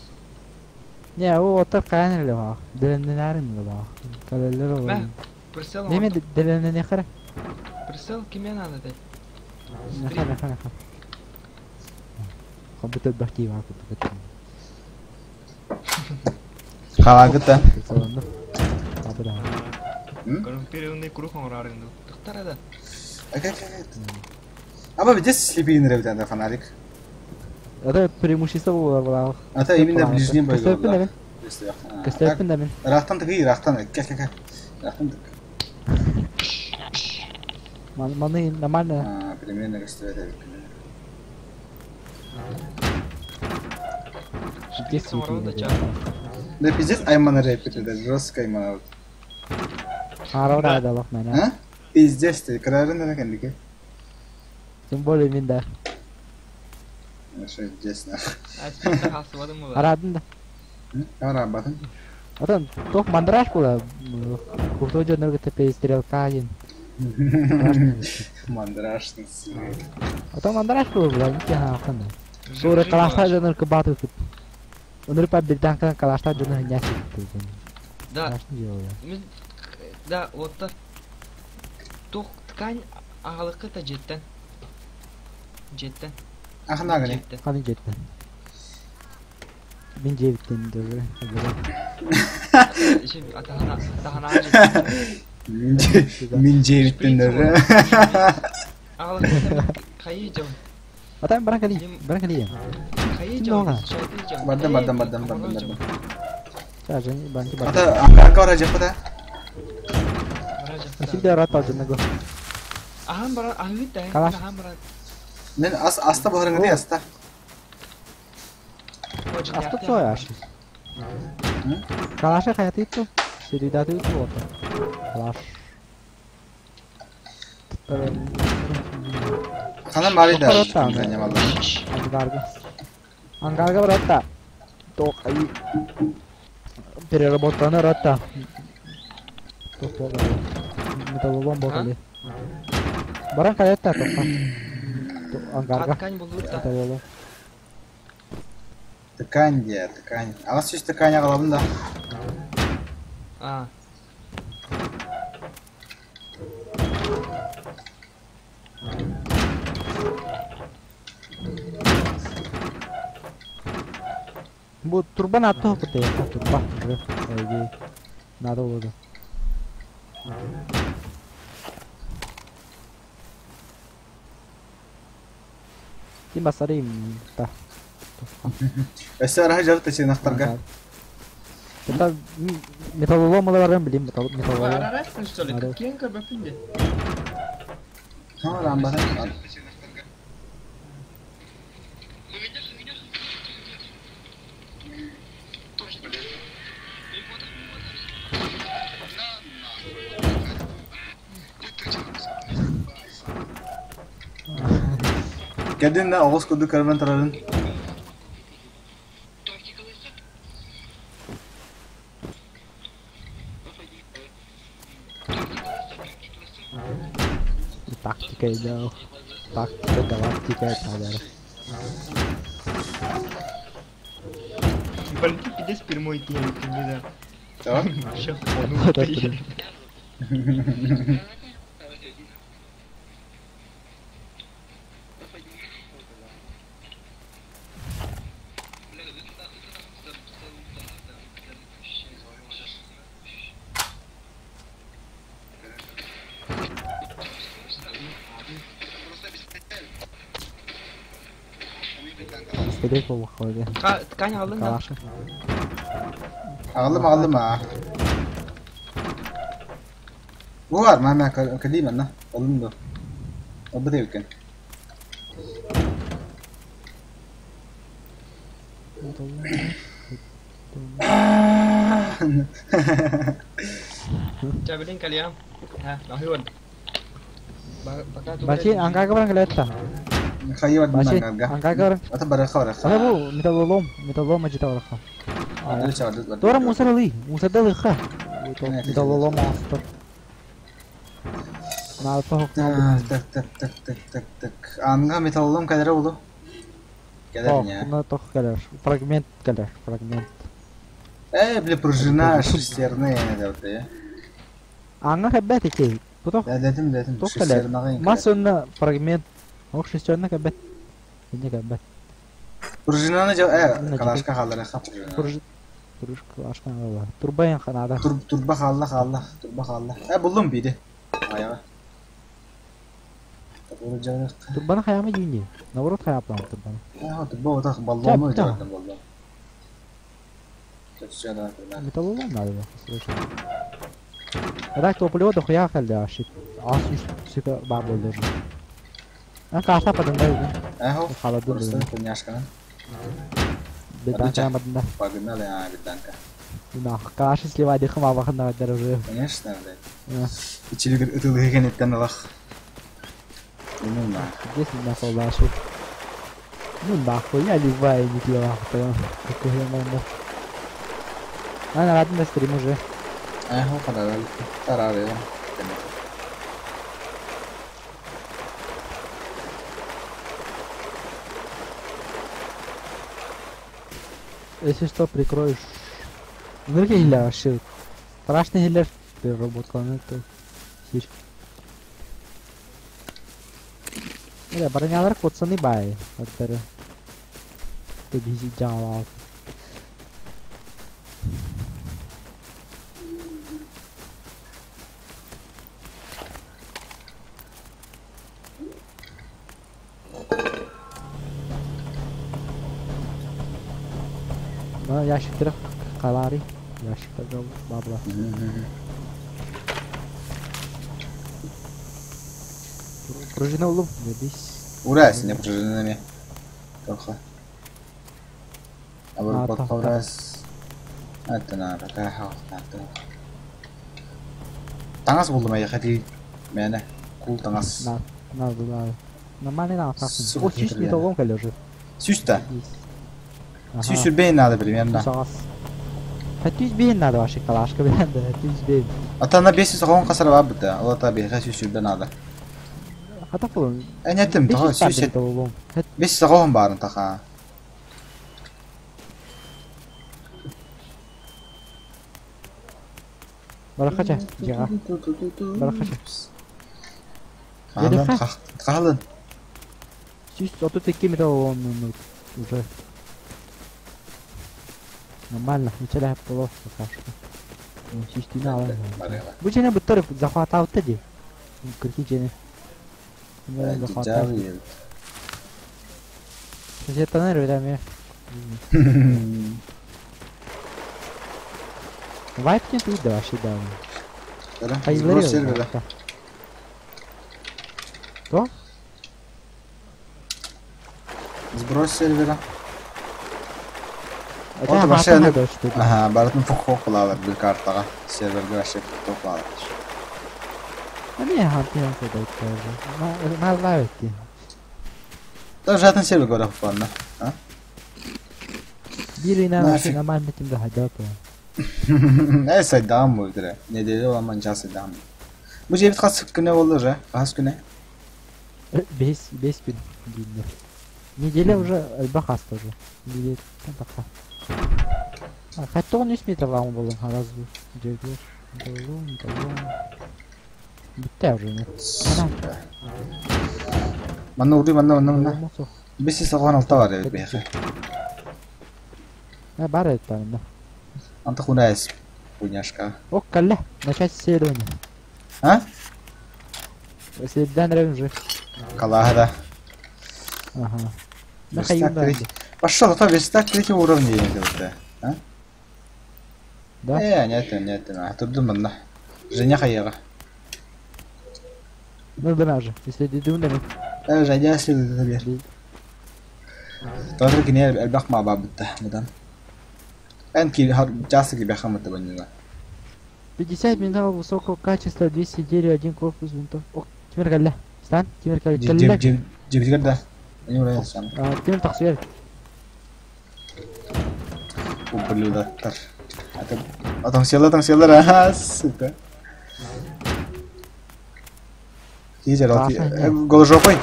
Не, о отар каян эле ба. Деленнерин эле ба. Калелер Мә, ол. Прицел. Неме деленне кара? Прицел киме надо дей? Неха, неха, неха. Компьютер бахти ба куту. Халагыта. Прицеланды. Абы да. Коррумпированный круг оңрарынды. Тықтар да. Аба здесь слепи нравится фонарик. Это преимущество было. А то именно ближний бой. Көстөппүн да мен. Көстөппүн да мен. Рахтан тыгы, рахтан. Кә кә кә. Рахтан тык. Маны нормально. А, примерно көстөбөт. Здесь Да пиздец аймана рэпит, это жестко аймана. Арау да лох мен. А? Пиздец ты, карарын да кендики. Тем более мен да. Что здесь на. Арадын да. Ара батын. Атан тох мандраж була. Куртой жонорго тепе стрелка один. Мандраж. Ата мандраж була була, ники ха хана. Сура калашта жонор кыбаты кып. Онор па бирдан кан калашта жонор няси. Да. Да, вот так. Тух ткань ағалықы та жеттен. Жеттен. Ахна гани. Каны жеттен. Мен жебиттен тоже. Атахана, атахана жеттен. Мин жебиттен даже. Ағалықы кайы жон. Атам баран кали, баран кали. Кайы жон. Бардым, бардым, бардым, бардым, бардым. Ча, жани, банки бардым. Ата ангарга ора жеппа Всегда рад алжынаго. Ахан баран, ахыт да. Калаш. Ахан баран. Мен ас аста боларың не аста. Аста цой аш. Калаша хаяты иту. Серидаты иту вот. Калаш. Хана мари да. Ангарга. Ангарга брата. Ток ай. Переработана рата. Ток болар. Металлолом болали. Баран каятта токка. Ангарга. Ткань булды да. Металлолом. Ткань де, ткань. Ала сүз ткань агалабын да. А. Бу турбан атты хопты, турба. Эйги. Надо было. Ким басарым та. Өсө араһы жарыт эчен ахтарга. Это металлолом аларым билим металлолом. Арарасың что ли? Кең көрбөпүн де. Ха, рамбатын. Кәден да оғыз күді карван тарарын. Тактика идеал. Тактика, галактика, тадар. Валентин пиздец прямой кем, да. Так. Вообще, Пистолет выходит. Ткань алдың да. Калаша. Ağlama ağlama. Бу бар, мама, кэлии манна. Олун ду. Олбут эбиккин. Чэ, билин кэлиэм. Һэ, аһыы барда. Бачи, ангарга баран кэлээтта. Хайы бардым Бачи, ангарга. ангарга баран. Ата барыахха барыахха. Ата бу металлолом, металлолом ажыта барыахха. Туора мусор ылый, мусорда ылыахха. Металлолом оҥостор. Так, так, так, так, так, так, так. Анга металлолом кэлэрэ улу. Кэлэр не. Тох, тох кэлэр. Фрагмент кэлэр, фрагмент. Э, бля, пружина шестерная, да, Аҥа кэлбэт ити. Тутах Дэтим, дэтим, туох кэлэр? Мас уонна фрагмент. Ох шестерня кэлбэт. Инньэ кэлбэт. Пружинаны дьэ, э, калашка хаалларыахха пружина. Пружина. Пружина калашка хаалла. Турба эн ханаада. Турба хаалла, хаалла, турба хаалла. Э, буллум биири. Хайаҕа. Турбаны хайаама дии Наоборот хайааппаан турбаны. Э, турба отах баллону дьаҕардым баллон. Металлолом надо было, срочно. А так топливо дохуя кэллэ вообще. Ас үс сука баар буолла уже. А кафа падында Эхо, Халадын просто коняшканан. Беданка мадында. Погнали, а, беданка. Нах, каши сливай дыхым абахын даже уже. Конечно, блядь. Ичилигир ытылыгы кенеттен ылах. Ну нах. Здесь меня солдаши. Ну нахуй, я ливаю не для Какой я могу. А, на ладно, стрим уже. Эхо, харарал. Тарарел. Если что, прикроешь. Ну хилля вообще. Страшный хиллер переработка, это сир. Бля, бронялар пацаны бай. Оттары. Ты бизи жала. Ящиктер калари. Ящиктер бабла. Пружина улум, бис. Ура, сине пружинами. Тоха. А вот раз. Это на такая хаос. Таҥас буллум эйиэхэ дии мээнэ куул таҥас. На, надо, надо. Нормальный надо, О, сүүс металлолом кэлэ уже. Сүүс да? Сүүс үрбэйин надо примерно. Сүүс бейин надо вообще калашка билэн да, сүүс бейин. Ата на бес саҕан хасар баар быта, ол ата биһиэхэ сүүс үрбэ надо. Хата булун. Эн этим тоҕо сүүс бес саҕан баарын таха. Барахача, дьиэҕэ. Барахача. Хаалын, хаалын. 132 металлолом уже. Нормально, начали было пока что. Систина. Бу жene буттар захватаабыта дии. Кырки жene. Захватаабыт. Сосеттанар өтәме. Вайп не тут да вообще да. Сброс сервера. Что? Сброс сервера. Вот вообще Ага, барытын фух кылалар бил картага. Серверге вообще фух кылалар. Не, хантин тоже. На лайвти. Тоже атын сервер говоря фуфанна. А? Бири на нормально тим да хадата. Э, сайдам буйдыра. Неделе оламан час сайдам. Бу жебит хас күнэ болду уже. Хас күнэ. Бес бес күн деймдер. Неделя уже элбэх хаста уже. Неделя таха. Хаттоҕун үс метр лаҕым буоллун хараз дьөгүөр. Долун, долун. Бүттэ уже нет. Манна урдуй манна манна манна. Бес саҕан алта бар эбит биһиэхэ. Э, бар эбит манна. Антах унайс пуняшка. Ок, калле, начать исследование. А? Исследование уже. Калаха да. Ага. Пошел, а то верстак третьего уровня есть а? Да? Э, нет, нет, а тут думаю, Женя хайера. Ылдым уже. Исследуем да мен. Женя исследует бер. Тоже кини элбэх маабаабытта мыдан. Эн ки часто кибэхэ мытта баннина. 50 металл высокого качества, 200 дерева, один корпус винтов. О, Тимир кэллэ. Стан, Тимир кэллэ. Дьибитигэр да. Они урайын сан. Тимир тахсыар. Ублюдоктар. Атам села, ага, сука. Киһи Голожопой.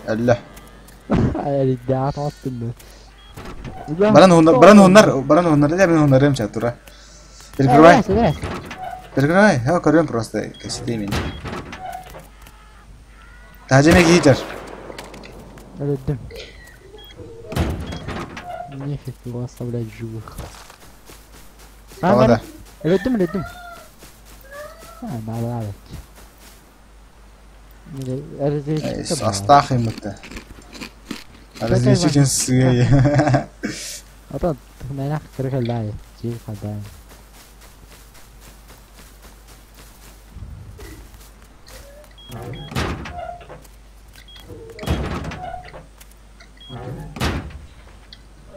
Әллә. Ребята, аттым. Баран хуннар, баран хуннар, баран хуннар, да мен хуннарым чатура. Перекрывай. Перекрывай. Я көрөм просто кеситеймин. Тажеме киитер. Өлдüm. Нефиг его оставлять живых. Қалада. Өлдüm, өлдüm. А, надо. Астах имытты. Разведчик сыгай. Ата мэнах кыргылай, жил хадай.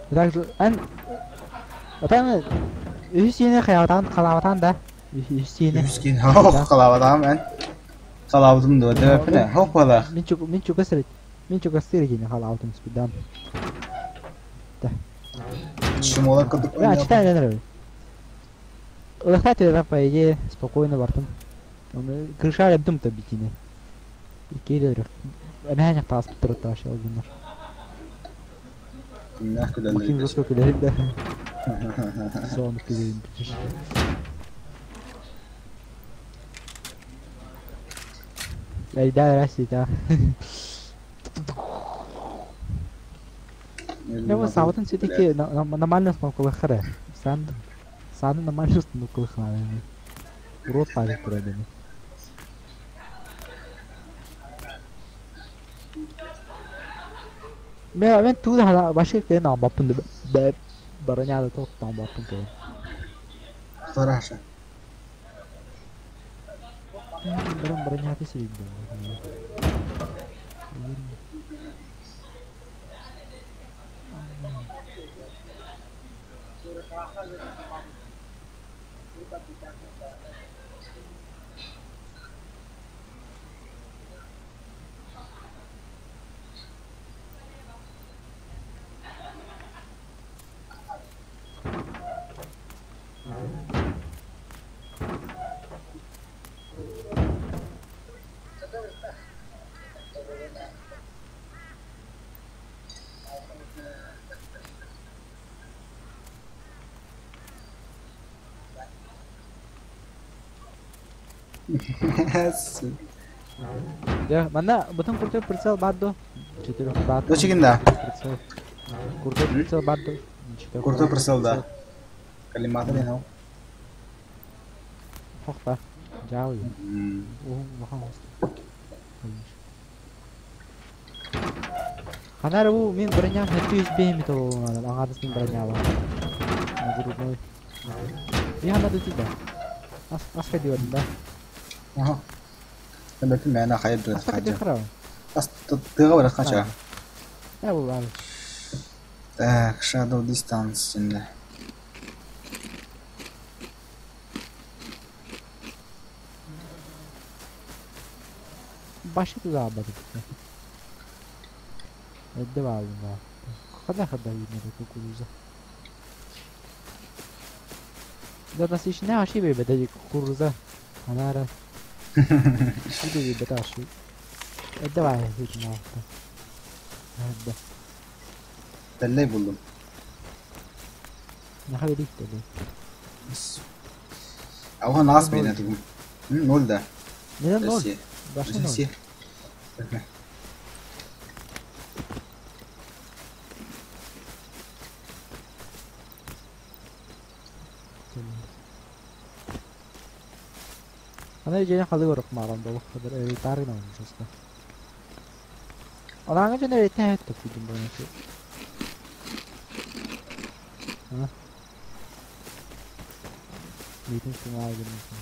Так, эн Ата үс yeni хаятан қалаватан да. Үс yeni. Үс кин хох қалаватан мен. Қалавдым да деп хох бала. Мен чук мен чук сыры. Мен чук сыры кини қалаватым спидан. Да. Шумола кыдык. Да, читай не нравится. Улахать по идее спокойно бартым. Крыша рядом то битини. Кейдер. Эмэхэ таас турта вообще олгуннар. Максим жестко күлерим да. Соны күлерим. Да, Россия, да. Ну, саутын все-таки нормально смокулы хрэ. Сан, сан нормально смокулы хрэ. Урод парик турабини. Мен туда башка кен амбаппын деп броняда тоқтан амбаппын кен. Хорошо. Баран броняды сүйдім. Я, манна, бутон куртой прицел бадду. Четырех бадду. Дочигин да. Прицел. Куртой прицел бадду. Куртой прицел да. Коллиматор не нау. Хохта. Жау. Ханар бу мен броням 705 метр болған аңадысын броняла. Грудной. Я надо тебя. Ас ас диодын да. Ага. Мен мен хайып Ас хара. Ас тыга бар кача. Я бу бар. Так, shadow distance şimdi. Башы туда абады. Эдде алдым да. Када када видно кукуруза. Да нас еще не ошибе беде кукуруза. Анара. Иди беде аши. Давай, видно. Эдде. Тәлләй булдым. Не хаберик dedi. Ауға нас бейне түгім. Ноль да. Neden ноль? Башы ноль. Ана жене халы көрөк маран болук бир элитарный olmuş Алаңы жана ретне хеттик дедим буну. А? Митин сыңа girmişim.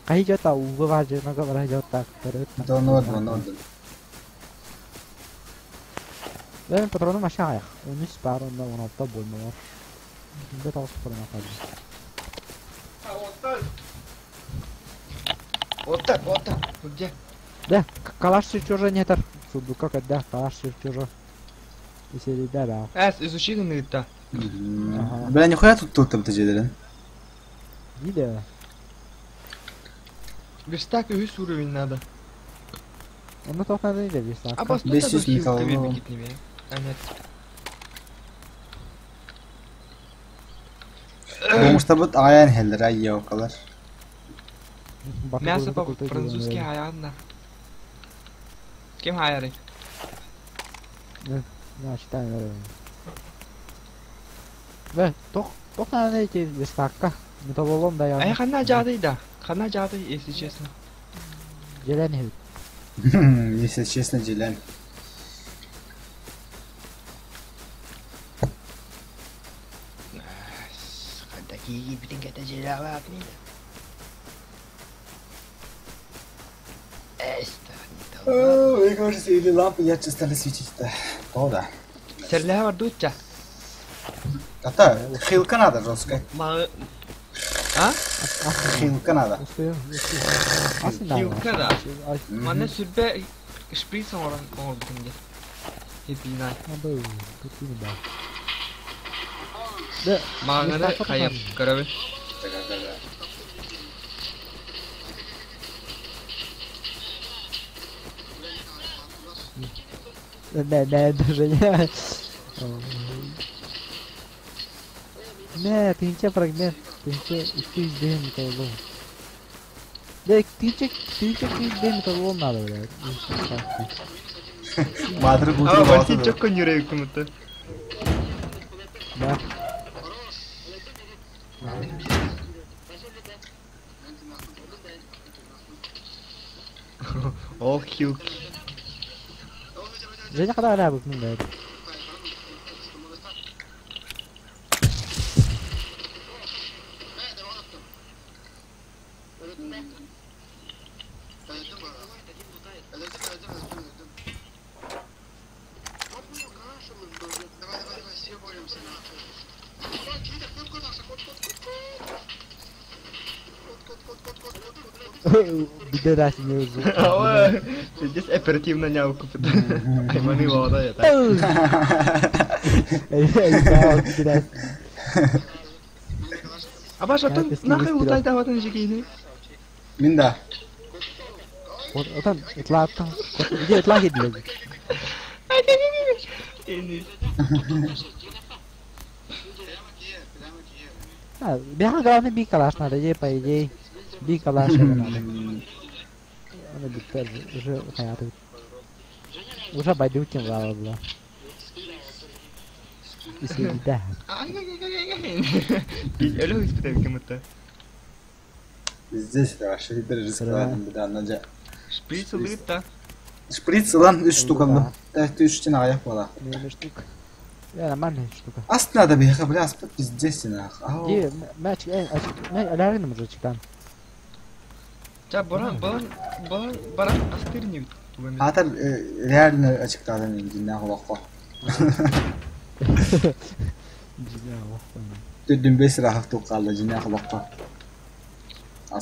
Хайы дьота ууга баар дьоного бара дьота көрөт. Онно бардым, онно бардым. Benim patronum aşağı ayak. 13 бар, онда 16 бөлме бар. Бunda тоғыз патрон қалды. Вот так, вот так. Вот где? Да, калаш чужо нетер. Сундука когда калаш чужо. Если да, да. Эс, изучи гыныта. Ага. Бля, нихуя тут тут там тежелерин. Видео. Верстак үс уровень надо. Онно тоқнады да верстак. А бас 500 тут хилка металлолом. бекит неме. А нет. Бомуштабыт аян хеллер ай ёкалар. Мясо по-французски хаянна. Кем хаяры? На, читаем. Бе, тох, тохнады эти верстакка. Металлолом да я. А я хана жады да. Хана жады, если честно. Желен хил. Если честно, Джилен. Такие блин, это желала Эста, не то. Ой, кажется, или лампы ярче стали светить-то. То да. Серле бар дуча. Ата, хилка надо жестко. Ма... А? Хилка надо. Успеем, успеем. Хилка да. Манна сүрбе шприц оңорон оңорбутум де. Хепинай. Надо, тут не да. Да, Маңаны хайып көрөбүн. Да, да, даже не. Не, тынча фрагмент, тынча 200 металлолом. Да, тынча, тынча 200 металлолом надо, блядь. Мадры А, бутылы Василий чокко нүрек кымыты. Да. Ол хилки. Женя когда рябок, ну, блядь. Беда не уже. Ава, здесь оперативно нявку. Айманы вода это. А баш атын нахай лутай даватын жигейни. Мин да. Отан, итлааттан. Где итлаа кидлеги? А, бяха главное би калаш надо, идея по идее. Би калаш надо. Она битер уже хаятı. Уже байдутин бла бла. Исидә. Biz öyle испытаем кому-то. Здесь это вообще даже складно, да, надя. Шприц улыта. Шприц ылан 3 штук алды. Так, 3 тен аяк бала. Не штук. Я нормальная штука. Аст надо бияха, бля, аст пиздец нах. Ау. Ди, мяч, алярин мужичкан. Ча, баран, баран, баран, баран астырни. Атар реально açıkladım dinle kulakla. Дүдүн бес рахат туққалла жинне kulakla.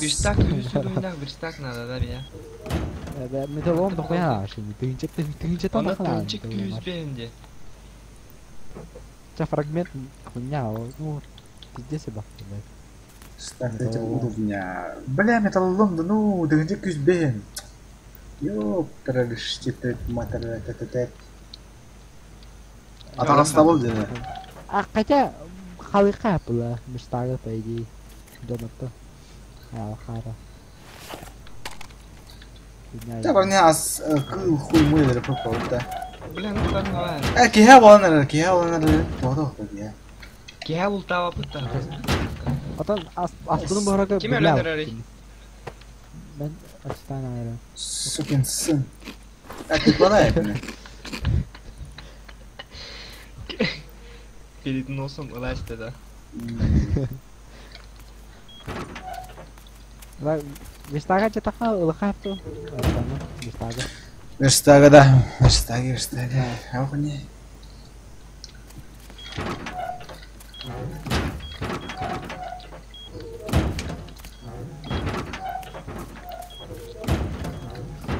Верстак, верстак надо, да, бия. Металлолом дохуя şimdi. Тыгынча тыгынча Она там тынчик күүс Ча фрагмент хуйня, ну пиздец еба. Стак этих уровня. Бля, металлолом, да ну, дыгынча күз бен. Ёптарыш, тет, матар, тет, Атағас табыл деді. А хотя халыка была мечтага по идее. Дома-то. Алхара. Та бар не ас хуй мой деді көп да. Бля, ну там давай. Ә, киһә боланар, киһә боланар, тоғда киһә. Киһә ултава пыта. Атан ас астының бұрағы Ким өләнер әрі? Мен açtan ayrı. Сукин сын. Ә, тупана әпіне. Перед носом лазь да. Верстага чатаха ылыха ту. Верстага. Верстага да. Верстага, верстага. Охуне.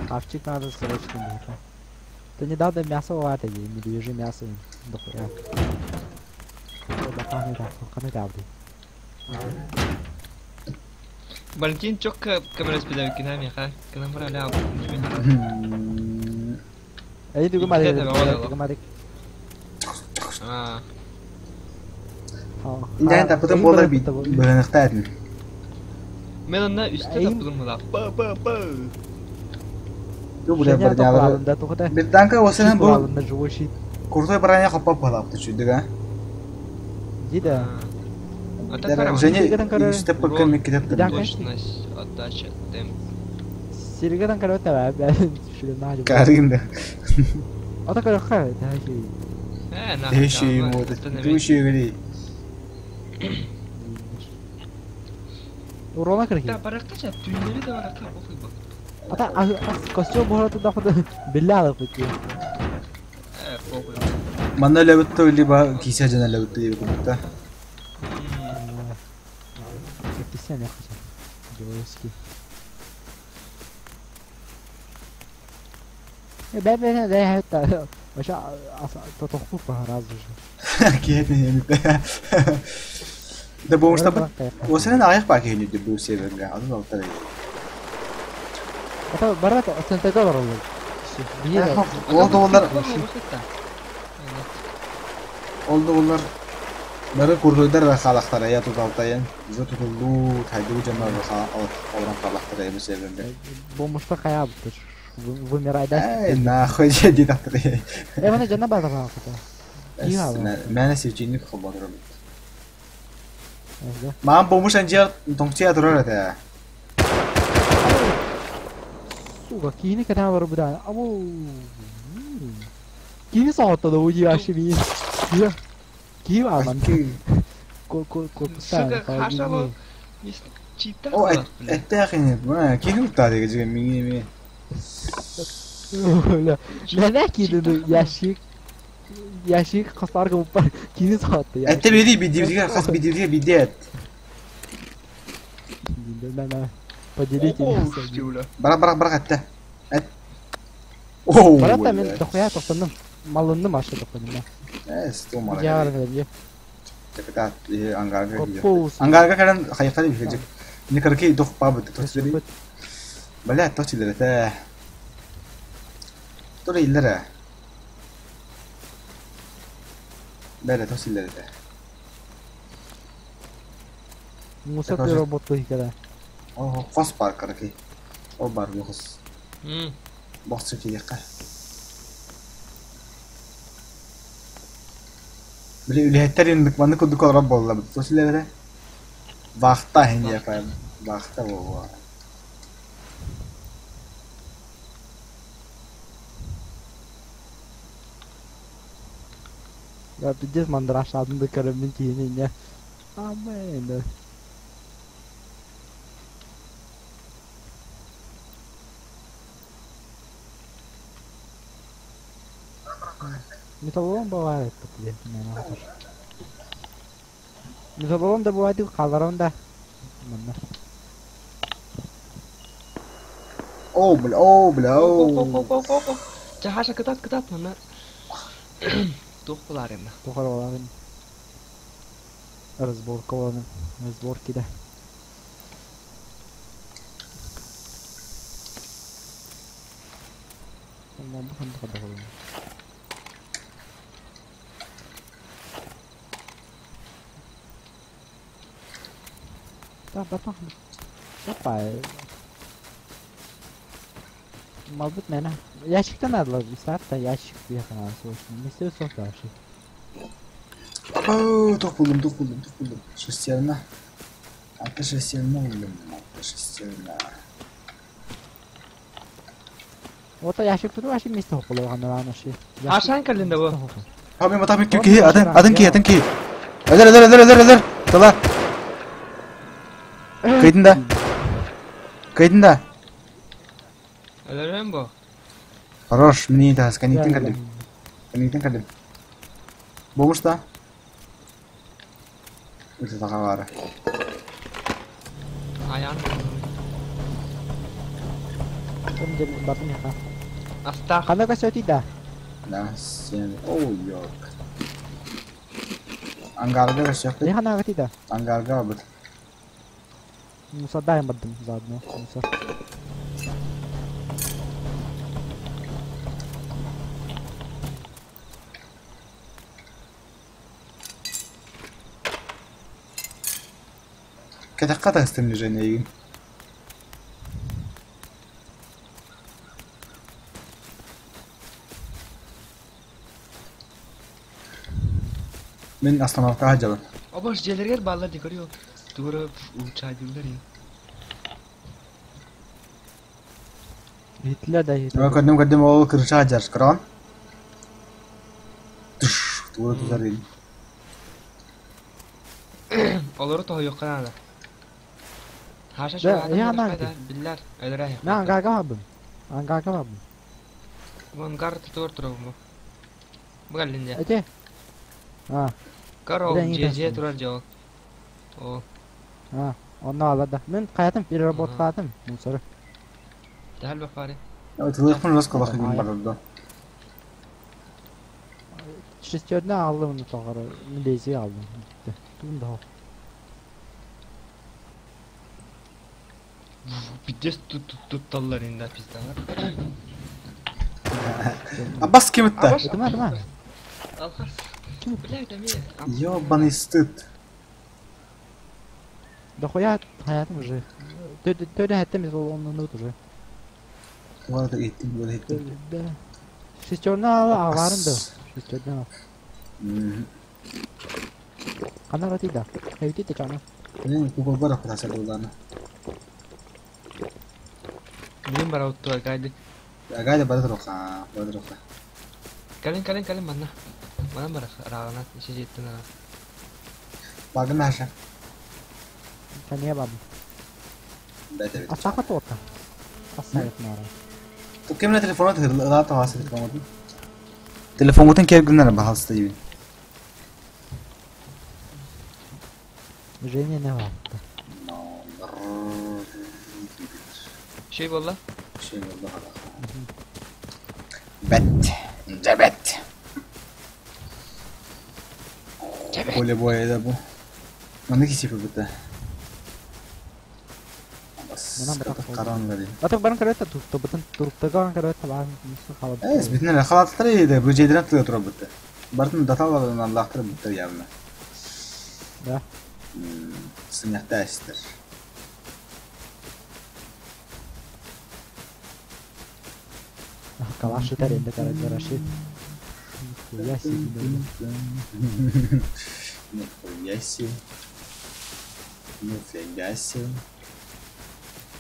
Хавчик надо срочно было. Ты недавно мясо лата ей, медвежье мясо дохуя. Валентин чокка камера спида кинами ха. Канам бара ля. Эй, дугу мари, дугу мари. Аа. Инжен тапытын болар бит. Быһыныхта этин. Мен онна үстэ таппытым була. Па па па. Бу бля барнялар. Бирданка осенен бу живущий. куртой броня хоппа палапты чүйдүг а. Дида. Женя үстэ пыккын меккетеп Точность, отдача, темп. Сиргеден карата ба, шүле Каринда. Ата караха, да ши. Э, на. Дэши мода. Души гри. Урона кырхи. Да, баракка ча, түйнери да баракка похуй бак. Ата костюм бората да хода билла пути. Э, похуй. Манна лебетте либо кисе жана лебетте деп курдукта. Кисен я хочу. Геройский. Бе бе бе это вообще тотохпу разу же. Киетин эми. Да бу мушта осенен аяк ба кийин деп бу серверге азыр алтар. Ата барат центрга бар ол. Ол олар Oldu bunlar. Бары курдуйдар халахтара я тут алтайын. Уже тутулду, тайду жамар олорон халахтара эми серверде. Бомушта кая буттур. Вымирай да. Эй, нахуй же дактыр. Э, мана жана бар бар. Мана сечинник хободор. Мам бомуш анжер тоңчия турар эте. Сука, кийини ката бар буда. Абу. Кийини саатта да уйи аши Я. Кийи аман. Ко ко ко Сука, хашало. Чита. О, это хин. Ма, кийини та деге же минги ми. Не кийини яшик. Яшик касарга упар кийини саатта. Это биди биди хас биди биди. На Поделите мясо. Барак барак барак этте. Эт. Оу. Барат мен дохуя тоқтандым. Малынным ашы тоқтандым. Э, сто мара. Я бар Капитан ангарга. Ангарга каран хайкали бихежик. Не карки дох пабы тосили. Бля, тосили это. Тура иллere. Бля, тосили это. Муса ты работу когда. О, хос бар карки. О бар бу хос. Боссы кидекка. Били үлэхэттерин манны курдук олорор буолла тосилere. Вахта хин япайм. Вахта буолла. Я пиздец мандраж адынды көрөмүн кийини не. Амен. Металлолом бывает, блин, Металлолом да бывает, қаларым да. О, бля, о, бля, о. Чахаша кытат кытат мана. Тух булар энди. Тухар боларын. Разборка боларын. Разборки да. Опа. Малбыт мена. Ящиктен надо старта ящик приехал срочно. Не все сок вообще. О, тух булдум, тух булдум, тух булдум. Шестерна. Ата шестерна булдум. Ата шестерна. Вот ящик тут вообще место около вообще. Ашан калинда бу. Хами мата ми ки атын атын ки атын ки. Öder öder öder öder öder. Тала. Кыйдын да. Кыйдын да. Өлөрөн бу. Хорош, мне это сканитин калим. Сканитин калим. Болмуш да. Это тағалары. Ayağını Бардым яха. Астах. Хана көсөтүй да. Да, сен. О, ёк. Ангарга көсөктү. Не хана гати да. Ангарга бит. Мусордайым бардым заодно. Мусор. Кэтэххэ таһыстым Женя эйигин. Мин остановкаҕа дьабын. Обаш дьиэлэригэр бааллар дии көрүө. Тугура улучшайдыыллар я. Иһиттилэр да иһиттилэр. Көрдүм көрдүм ол крыша дьар көрөҕүн? Тыш, тугура тутар диин. Олору тоһуйуохха наада. Хаша Да, я чугаһаатан наада. биллэр өлөрө Мен ангарга бардым. Ангарга бардым. Ангар тутуор турабын бу. Бу кэллин дьэ. Эти. А, Көр ол Бля, не дьиэ дьиэ тастым. турар дьэ ол. Ол. а, онно ала да. Мен каятым переработкалатым мусоры. Тэһэл бафари. Тылыахпын рас колох игин барда. Шестерня алдым оны тоғары. Лезвие алдым. Тун да. Пиздец тутталлар инде пиздалар. Абас ким ытта? Абас. Ытыма, ытыма. Алхас. Блядь, эми. Ёбаный стыд. Да хуя хаятым уже. Төдө хәттем ол онны уже. Тугара иттим, була иттим. Шестерня ала ағарын да. Шестерня ал. Қана рати да. Хәйти те чана. Мен кукол бар кутаса булданы. Мин бара уттуар гайды. Гайда бара туруха, бара туруха. Кэлин кэлин кэлин манна. Манан бара раагына иши жеттин ара. Багын аша. Кәне бардым. Бәтә бит. Асақа тота. Асайып нара. Тук кемне телефон тыгыла тавасы телефон. Телефон кеп гүннәр бахалсы диби. Женя не бар. Şey болла. Şey oldu hala. Бәт. Дәбәт. Поле боя да бу. Маны кисеп битте. Бас. Мына бір Караңгы ди. Ата барын карата тутты, бутын туруптаган карата бар. Мусор халат. Эс битнер халаттар иде, бу жедерен тыга тура битте. Бартын даталарынан лактырып битте явно. Да. Сынякта эстер. Калаш итер инде караши. Нихуя себе. Нихуя себе. Нифига себе.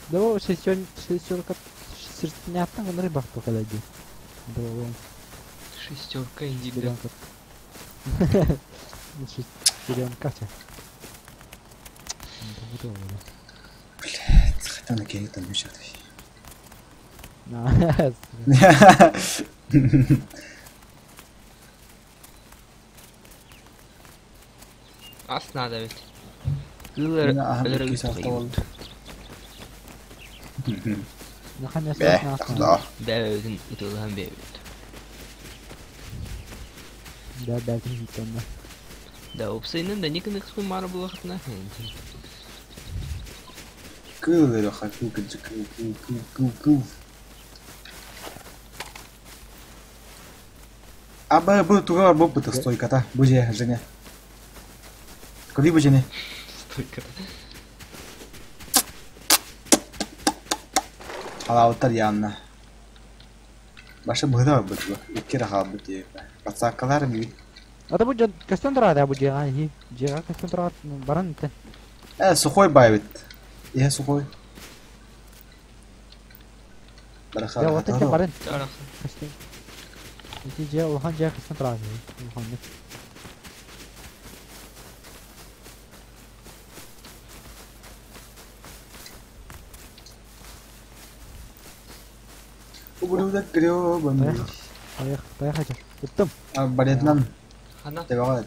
Да о, шестерка, шестерняттан гына рыбак покалайды. Да о, Шестерка инди бля. шестеренка. Шестеренка. Блядь, хотя на кей там еще На. Ас надо ведь. Кылыр өлөрө Наконец, Бе, да. Бәбәбитин ытылыһан бэбит. Да, да, ты Да, опсайнын да никын ыкспын мары булахытына. Кыл Леха, кыл, кыл, кыл, кыл, кыл, кыл, кыл. А б, бу туга бар бу стойката. Бу же, Женя. Коли бу Женя? Стойка. Халауттар явно. Баша быһыда бар бу. Икки рахал бу тиеп. Пацакалар би. Ата бу жан кастан турады бу жега хи. Жега кастан турады баран итен. Э, сухой байбит. Е, сухой. Бараха. Я вот это баран. Тарахсан. Кастан. Ити же улахан жега кастан турады. Улахан. Ублюдок гребаный. Тайах, тайах ачар. Ыттым. Арбалетынан Хана. тебеҕэ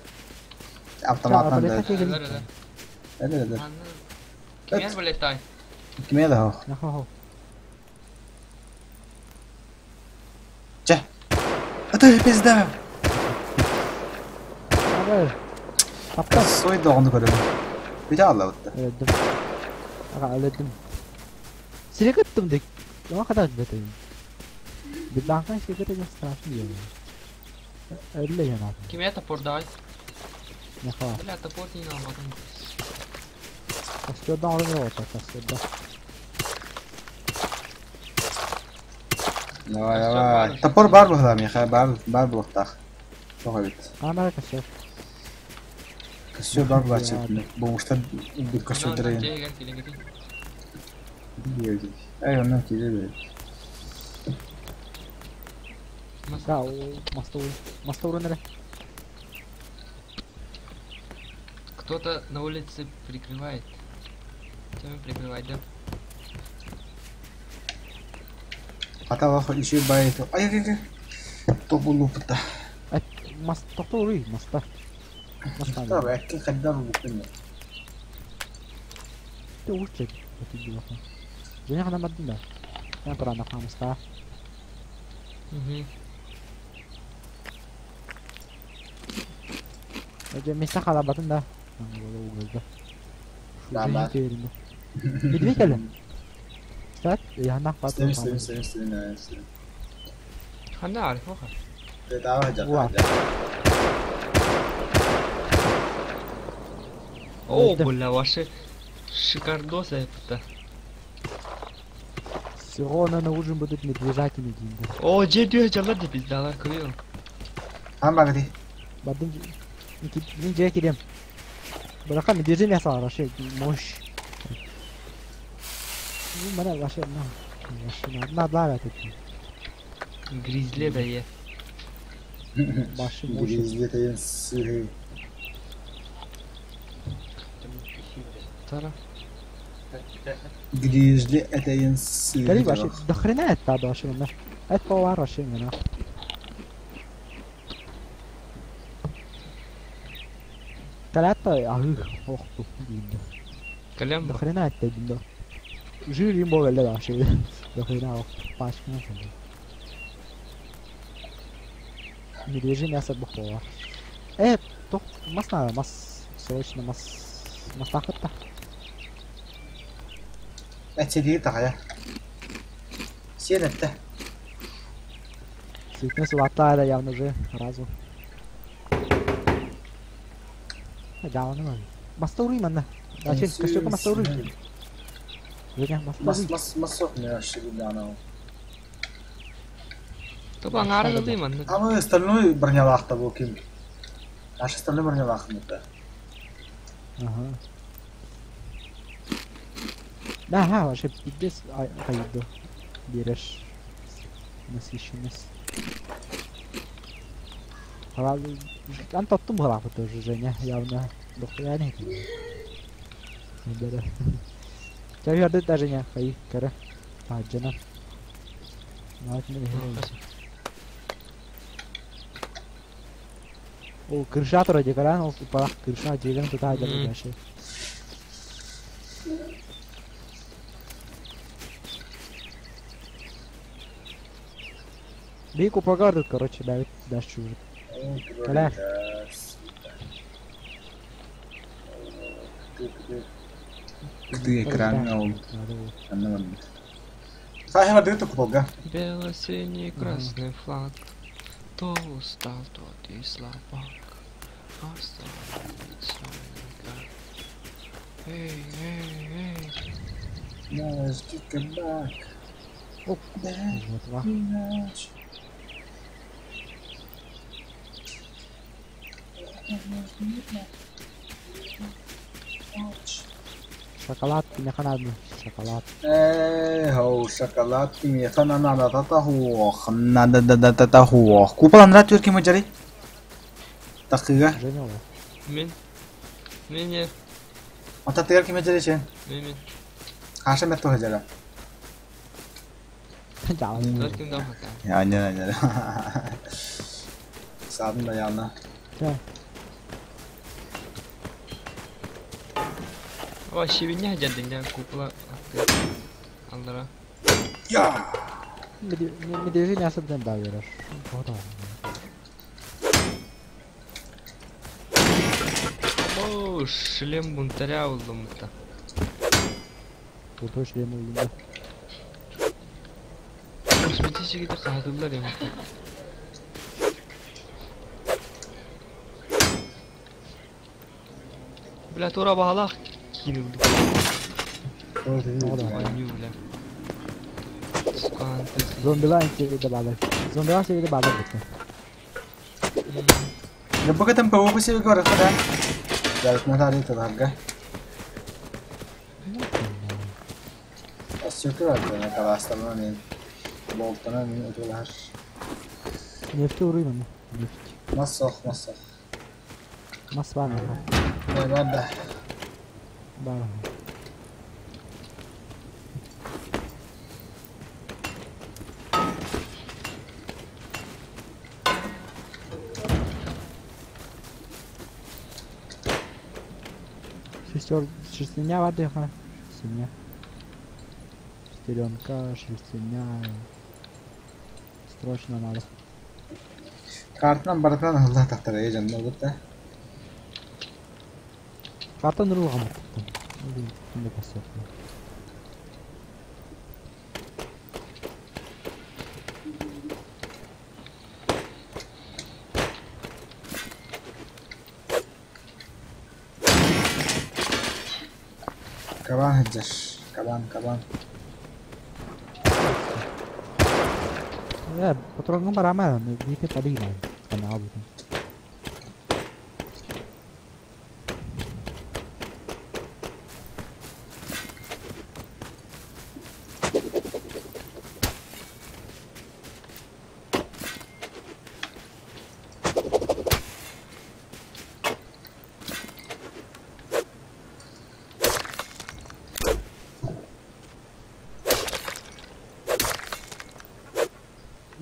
автоматынан Арбалетка да. киһи. Өлөр өлөр. Өлөр өлөр. Хана. Кимиэр арбалеттай? Кимиэ да суох. Нахо. Чэ. Это пизда. Абы. Таптым. Сой доҕону көрөбүн. Бүтэ аллабытта. Өлөдүм. Аға өлөдүм. Сирек ыттым дек. Оға қадар бөтөйүн. Биллаахтан сирек ыттым страшно диэн. Өллө яна. Кимиэ топордай? Нахо. Бля, топор не албатым. Костёрдан орын yok костёрда. Давай, давай. Топор бар быһыла миэхэ, бар, бар буолуохтаах. Тоҕо эбит. Камера костёр. Костёр бар буолааччы. Бомуштар үрдүк костёрдара Хана, диэн. дьиэгэр килиҥҥитин. Эй, онно киирэ бэрит. Мас. Да, маста маста урын эрэ. Кто-то на улице прикрывает. Чем прикрывать, да? Хата лох еще байт. Ай, ай, ай. Тобулупта. Мас тохтоо уруй, маста. Маста. Таба, экки хаддар букын. Ты урчет. Өтүн Женя хана бардым да. Я туран хамыста. Угу. Өже места хала батын да. Да, да. Медведь кэлэн. Стат, яна Истим, истим, истим, истим, истим. Хана ариф оха. Тава жата. Уа. О, Да. бля, ваши шикардосы это. Сегодня на ужин будут медвежатины деймді. О, же дүйе жалар деп пиздалар көрüyorum. Хан багди. Бардым мен жая келем. Бирақа медвежий мясо вообще мощь. Ну, мына вообще на. Вообще на на этот. Гризле да е. Башы мощь. Гризли тайын сыры. Тара. Гризли этайын сыры. Кали вообще до хрена это вообще мына. Это повар вообще мына. Калата ахых охту деймді. Калям До хрена это деймді. Жир им богали вообще. До хрена ох пачка. Медвежий мясо бухло. Тох, мас надо, мас, срочно мас, мас тахытта. Әтседи тағая. Сен әтті. Цветной сулата явно же разу. Даун Мастаури манна. Зачем? Костюка мастаури. Женя, Мас мастаури. мас мас соқ не вообще анау. Тоба аңары кылдыйм анда. А мы остальной бронялахта был ким? Наш остальной бронялах это. Ага. Да, ага, вообще пиздец, ай, кайду. Берешь. Насыщенность. Ан тоттум графа тоже, Женя, явно. Дохуя не. Да-да. Чай да, Женя, хай, кара. А, жена. О, крыша вроде, когда ол палах крыша дегентуда Мгм. дальше. Бику погордут, короче, да, дальше уже. Каля. Ты экран ол. Надо было. Аннаман. Сахила дыты куполга. Бело-синий красный флаг. То устал, тот и слабак. Остановится никак. Эй, эй, эй. Наш кабак. Оп. Вот, ва. Шоколад, механадный шоколад. Эй, хоу, шоколадки механа надо татахуох, надо да да татахуох. Купол анра түрки мажари. Такыга. Женя, ва. Мен. Мене. Ата тыгар ким мажари чен. Мен. Хаша мет хажара. Дьаалын. Ким да хата. Анньан анньан. Саадын да яна. О, щебеня дядя, кукла. Аллара. Я! Медвежий мясо бден да берешь. О, шлем бунтаря улдумта. Крутой шлем улдум. Косметический да кахатылар я. Бля, тура бағалақ кинулду. Ойню, бля. Сука, Зомбилар seviyede bağlar. Зомбилар seviyede bağlar bitti. Набыка там ПВП себе говорят, да? Да, смотри, это дорога. Асюка, да, каластана мен. Болтана мен өтөлөр. Нефти уруйм аны. Нефть. Масох, масох. Мас бар mı? Не, бада. Бар. Шестер... Шерстеня бар диха. Шерстеня. Шестеренка, шерстеня. Срочно надо. Картынан баратан алла тактар э жанна болот да. Картан урулган. Кимде басып. Кабан хеджеш. Кабан, кабан. Э, патронгын барама, бите табигна. Канал бутын.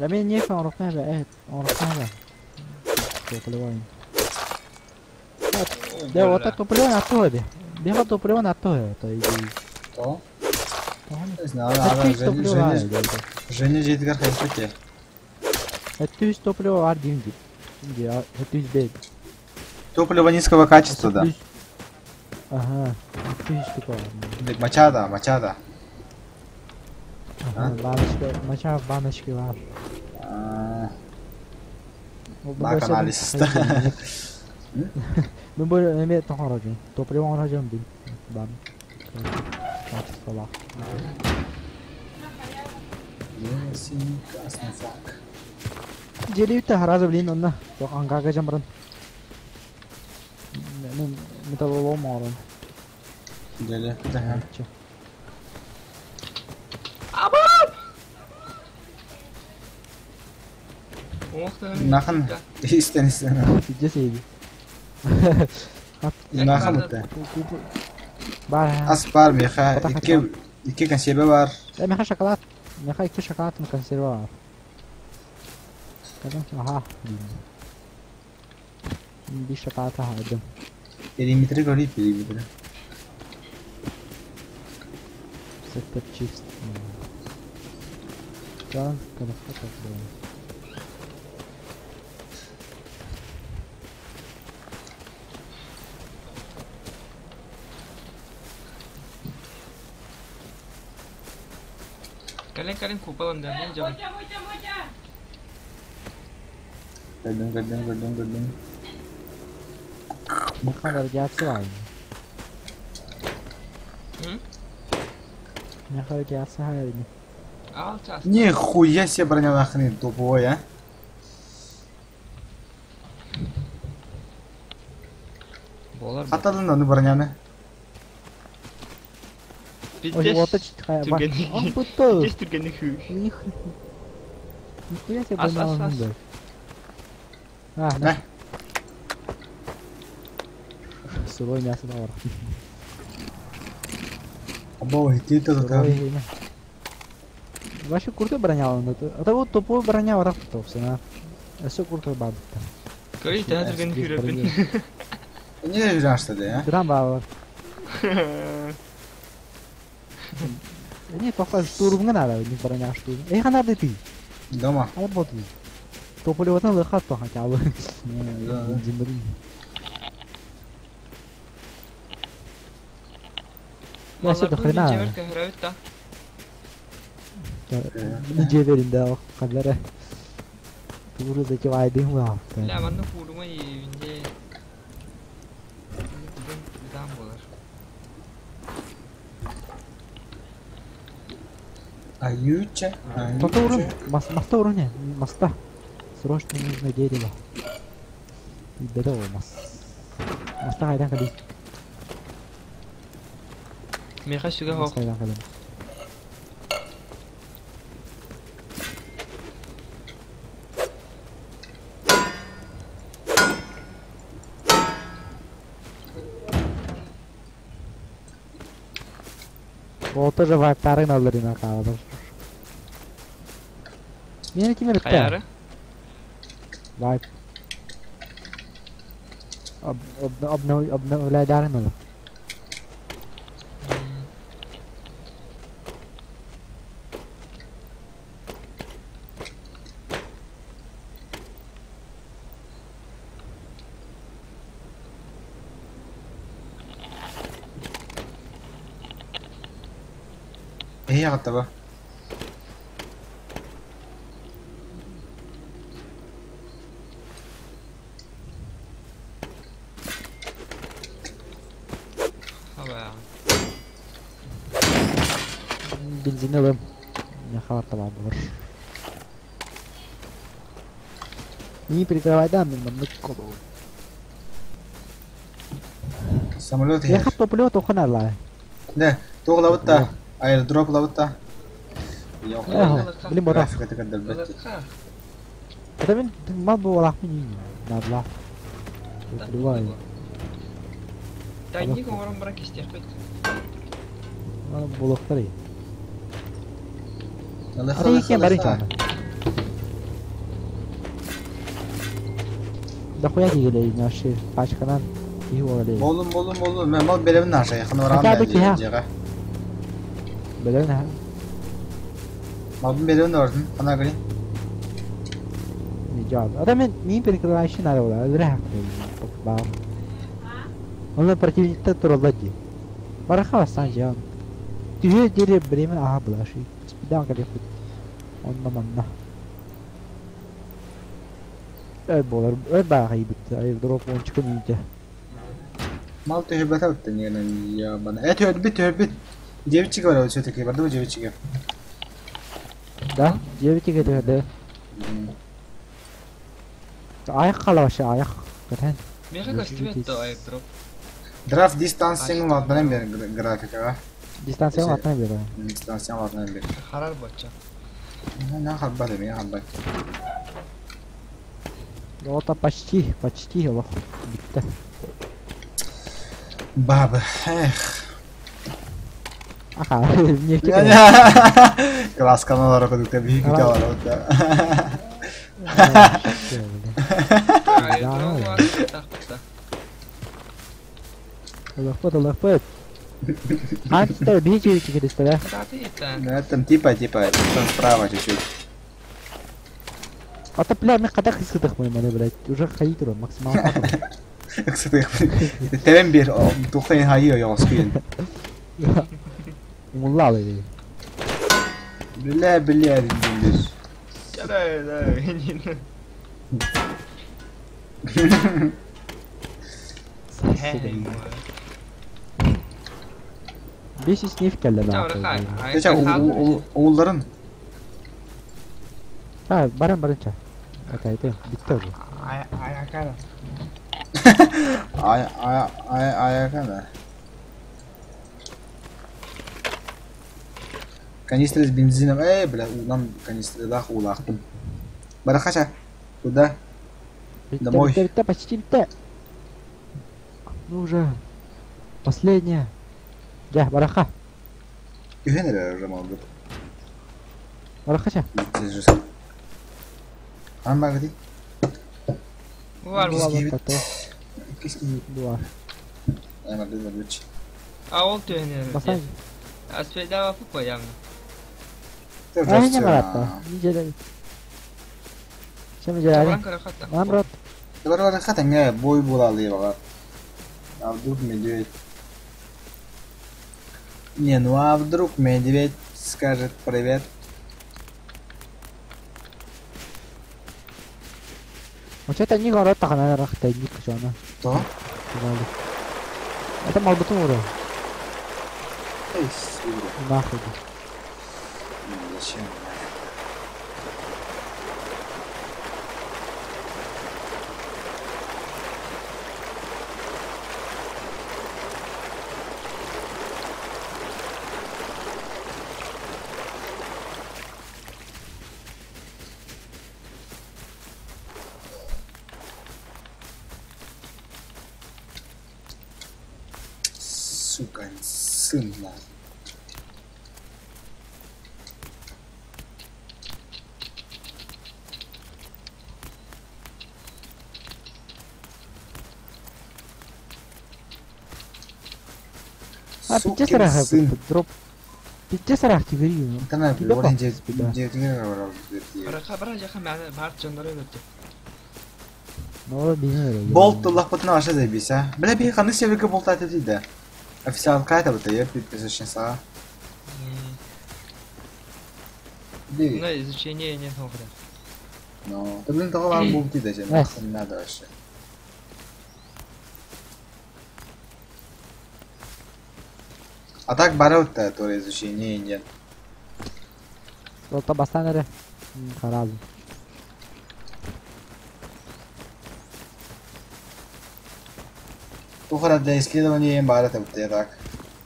Ләмин неф عرفناها بقى عرفناها بقى. Топлевой. Да, вот так топлевой на то би. Бега топлевой на то, то иди. То? Не знаю, ара Женя Женя жетигер хайпеке. 700 топливо var diyeyim di. Ya 705. Топливо низкого качества, да. Ага, 700 штук var. Мачада, мачада. Ага, баночка, мача баночки var. Бак анализ. Мен бу эме тоңорожун. Топливо оңорожун бил. Бам. Качество Синий красный флаг. Желибитте харазы блин онна. Ангага жамрын. Мен металлолом оңорон. Жели, да. Нахан истен истен. Жесейди. Нахан утта. Бар. Ас бар меха икки икки консерва бар. Меха шоколад. Меха икки шоколад консерва бар. Ага. Bir шоколад алдым. Периметрі көрейік, периметрі. Сектор чист. Так, когда Кален кален купалам да, не жам. Көрдүм, көрдүм, көрдүм, көрдүм. Ne kadar gelse var. Hı? Ne kadar gelse hayır. Ал час. Нихуя себе броня нахрен топовая, а. Болар. Хатадын аны броняны. Ой, вот это Түргенник. Он будто. Пиздец түргенник хүү. Нихуя себе Ас, ас, ас. броня. А, На. на. Сырое мясо да бар. Або, хитит Сырое мясо. Вообще крутой броня он. Это вот тупой броня вот так собственно. Все крутой баб-то. Көрүй тәһә түргән хүрәпин. Не жүрән что ли, а? Драм баба. Не, похоже, штурм надо, не броня штурм. Эй, надо ты. Дома. А вот ты. Тополеватан лыхат то хотя бы. Да. Земли. Я все до хрена. Неделя да, хадара. Туры затевай дым ва. Бля, манна куурума инде. Дан болар. Аютча. Маста урун, маста урун, маста. Срочно нужно дерево. Беда у нас. Маста хайдан кали. Меха сүгә хок. Хайдан кали. Ол тоже вайптарын алырына қалды. Мені кім бітті? Хаяры. Вайп. Обновляй надо. Эй, готово. Хаба. Бензин алым. Не хватало бар. Не прикрывай данным, нам голову. Самолет Я хат топлю, то хана Да, тоғлабытта. Аэродроп лабытта. Блин, бота. Графика текер Это мен мал буолах мин набла. Плевай. Тайник оңорон баран кистиэхпит. Мал буолахтар. Ата иккен барын чана. Да хуя дигеле наши пачканан и оле. Болум, болум, болум. Мен мал беребин наша, якын барам. Хотя бы киһа. Белен ха. Малбын беребин ордун. Ана гри. Нижал. Ата мен мин перекрывающий надо было. Зря. Бау. Он противник-то тураллади. Бараха сан жан. Түһе дере бремен аха булаши. Спидан кале хут. Онна манна. Эй болар, эй бага ибит. Аирдроп он чыкын инте. Мал төһөбөтө битте нигенен я бана. Э төһөбүт, төһөбүт. Девичьи говорят все-таки, барды девичьи. Да, девичьи да. Аяк кала вообще, аяк. Катан. Меха костюмет то аирдроп. Драфт дистанцияң ладынан бер графикага. Дистанция ладынан бер. Дистанцияң ладынан бер. Харар бача. На хаббат, мен хаббат. Ота почти, почти, лох. Битте. Бабы, эх. Аха, нефть. Класс каналары кудукта бии күтә алар. Лохпот, лохпот. А, что, бейте да? Ну, там типа, типа, там справа чуть-чуть. А то, бля, мы когда хысытых мы, блядь, уже ходить максимально. Кстати, Тебен бир, тухтан хайы яғыз Умуллалы. Бля, бля, бля. Да, да, не. Бес нефть келді да. Geçen oğulların. Ha, баран барынча. Это, это, битте уже. Аякара. Ay ay ay ayakana. Канистра с бензином. Эй, бля, улан канистралах улахтым. Барахача. Куда? Домой. Битте, битте, почти битте. Ну уже. Последняя. Да, бараха. Күһен эрэ уже молдут. Барахача. Ан багыты. Var Иккис bu. киһибит. Иккис киһи. Дуа. Аймарды бардыч. А ол төһөнөр. Басан. Аспеда бапы коямны. Ай не марата. Нижеле. Чем Баран жари? карахатта. Амрот. Бар бар хатыңа бой булалы бага. А вдруг медведь? Не, ну а вдруг медведь скажет привет? Вообще-то не город так она рахта ник жона. То? Это малбутун ура. Эй, сура. Нахуй. Ну, зачем? Сука, сын на. А Сукин пиздец рах сын. дроп. Пиздец рах тигри. Тана Киде орен пах, спида. Бараха бара жака мен бар жоннору өтүп. Ну бинер. Болт лахпытына вообще заебись, а. Бля, би ханы северге болт айтып дейді. Официалка это вот я подписочный са. Ди. Ну изучение не хохра. Ну, ты блин того вам болт дейді же. Эс. Не надо вообще. А так барыл-то, то изучение нет. Болта бастан эре. Харал. Тухара для исследования им бар это вот я так.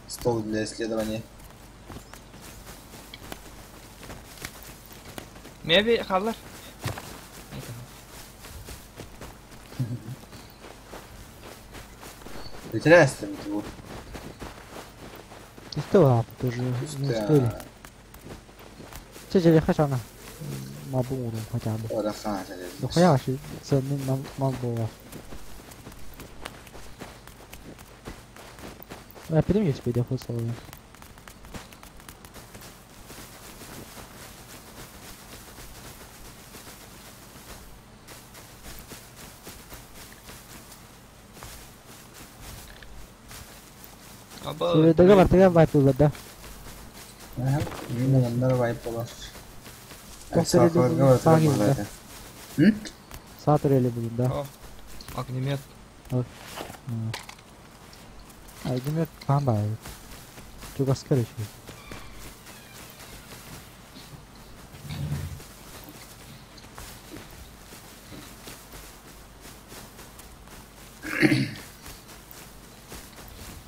Стол для исследования. Меби халлар. Интересно, вот. Что тоже не успели. Че хочу она. Мабу хотя бы. Ну хуя вообще цены нам мал было. Я перемещусь, я хоть слово. Аба. Договор, ты вайпил, да? Мин оннар вайп болар. Повторили, сагин, да. Сатырели будем, да. О, Огнемет. А идем камба. Чугас короче.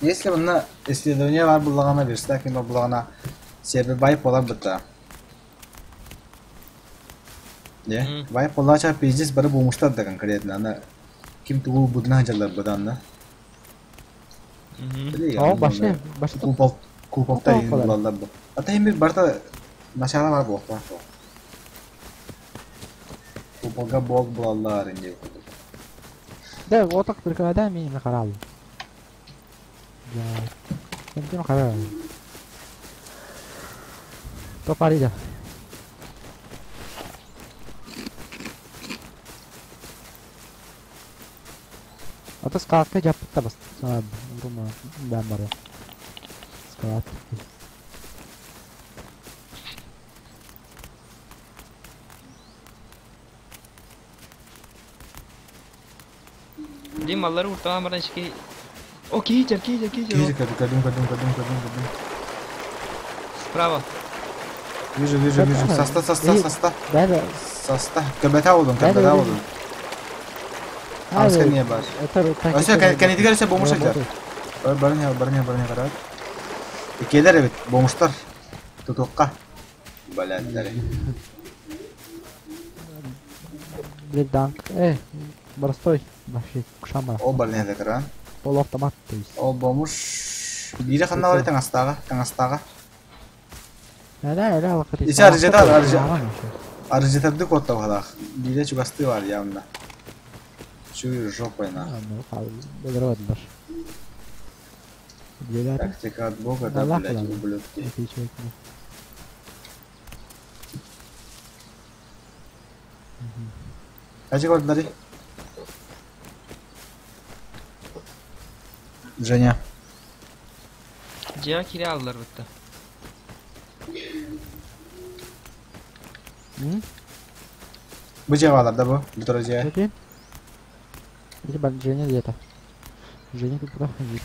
Если онна исследование бар буллагана верстак има буллагана себи вайп болар быта. Не? Мм. Вайп боллача пиздец бары бумуштар да конкретно. Ана ким тугу будна жалар быданна. О, башня, башня. Купол куполта Купол ин болар. булалар бу. Ата эми барта начала бар бу. Куполга бог булалар инде. Да, вот так только да, меня харал. Да. Кем харал. То парида. А то скалка жаппытта бас. Рума бәм бар. Скалат. Дим маллары уртаан баран ишки. О, кийчер, кийчер, кийчер. Вижу, кадым, кадым, кадым, кадым, кадым. Справа. Вижу, вижу, вижу. Соста, соста, соста. Да, да. Соста. Көбәтә булдым, көбәтә булдым. Амска не бар. Это Вообще, кәнедигәр исә бомж әйтәр. Бар, бар, бар, бар, бар. Икеләр бит, бомжтар. Тутукка. Баләтләр. Блин, данк. Простой. Вообще, кушама. О, бар не экран. Полуавтомат, то есть. О, бомж. Бире ханна бар таңастага, таңастага. Ити арыжата арыжатарды куоттабалаах. Биирэ чугастыы бар явно. Чую жопой на. Тактика от бога, да, блядь, ублюдки. Хачы көрдүлэри? Женя. Дьиэҕэ киирэ ааллар бытта. Бу дьиэҕэ бааллар да бу? Бу турар дьиэ. Женя где-то. Женя тут куда ходит?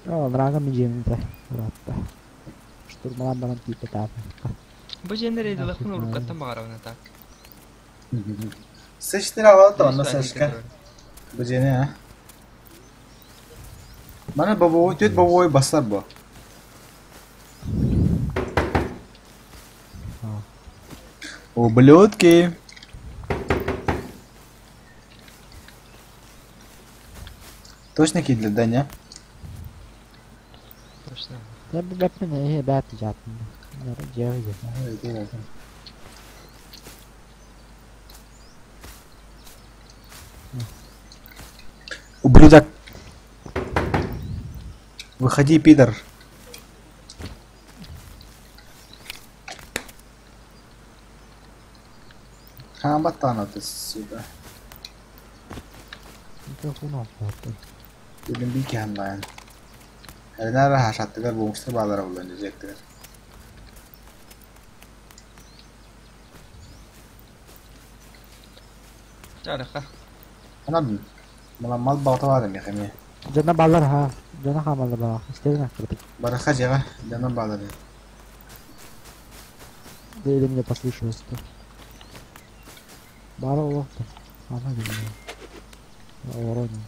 О, врага медианта. Ратта. Штурмалан баран тиийбэтэ. Бу дьиэни рейдэлэхпин уруккаттан баҕарабын так. Сычтыр аҕалат онно Сашка. Бу дьиэни а. Маны бобовой, түөрт бобовой бассар бу. Ублюдки! Точно киирдилэр да не? Точно. Ублюдок! Выходи, пидор! Хаамбаттаана ты, сука. Билин бии киһаннаайан. Эринара хашаттыгар бомжтар баалара булан дьиэктигэр. Чарыха. Анадын. Мала мал баҕата баар эмиэ эмиэ. Дьоно бааллар ха. Дьоно хаамаллар баҕа. Истэбин аккырдык. Бараха дьиэҕэ дьоно баалар. Да или мне послышалось то. Баара олохто. Ама билбэт. Воронин.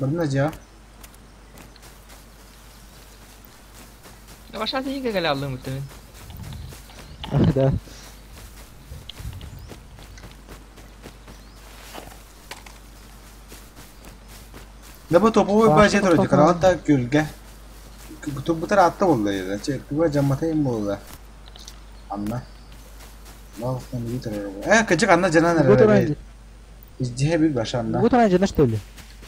Бардына дьиэҕэ. Башата иһигэ кэлэ аллым үттэмин. Да. Да бу топовой баஜет вроде караата күлгэ. Тубутар атта болла еді. Че, туга жаммата им болла. Анна. Лавықтан үйтір. Э, кыжык анна жанан эрэ. Издиһэ бил баша анна. Уу туран жена что ли?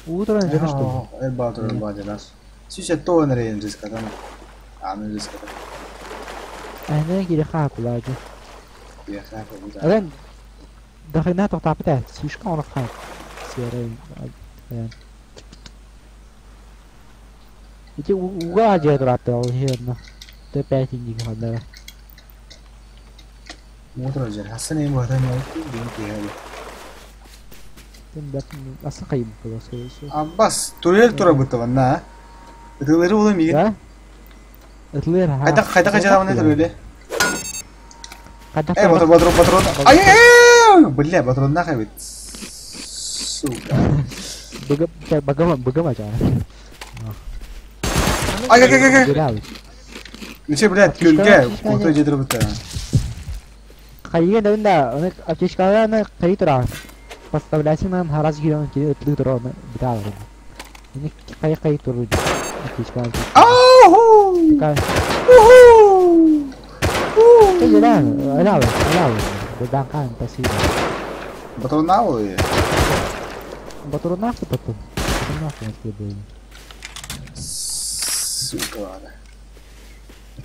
Уу туран жена что ли? Эр баатыр ба жанас. Сүүсэ тоон эрэ рискатан. Аны рискатан. Әһнен кире хаакулаажы. Биэхэ бу. Ален дахина тоқтапыта слишком он хак. Серый. Ити уга же тураты ол херна. Тэ пять индик хадара. Мотор жер. Хасан эм бата не бин киһэ. Тем бәт аса кайым было Аббас, турел тура бутаванна. Ытылары улы мигин. Да? Ытлыр ха. Хайда хайда кача туреле. Хайда Э, патрон, патрон, патрон. Ай, ай, бля, патрон нахай бит. Сука. Быгым, быгым, быгым ача. Ай, ай, ай, ай. Ниче, блядь, күлге, куртой жедір бітті. Хайыга да, оны аптечкаларны кайы тора. Поставлясың хараз кирен кире ытлы тора, оны бит алыр. Эни кайы кайы туру. Аптечкалар. Ауху! Уху! Эй, да, ала, ала. Бедан кан пасиво. Патрон ой. Патрон нахуй потом. Патрон нахуй был. Сука, ладно.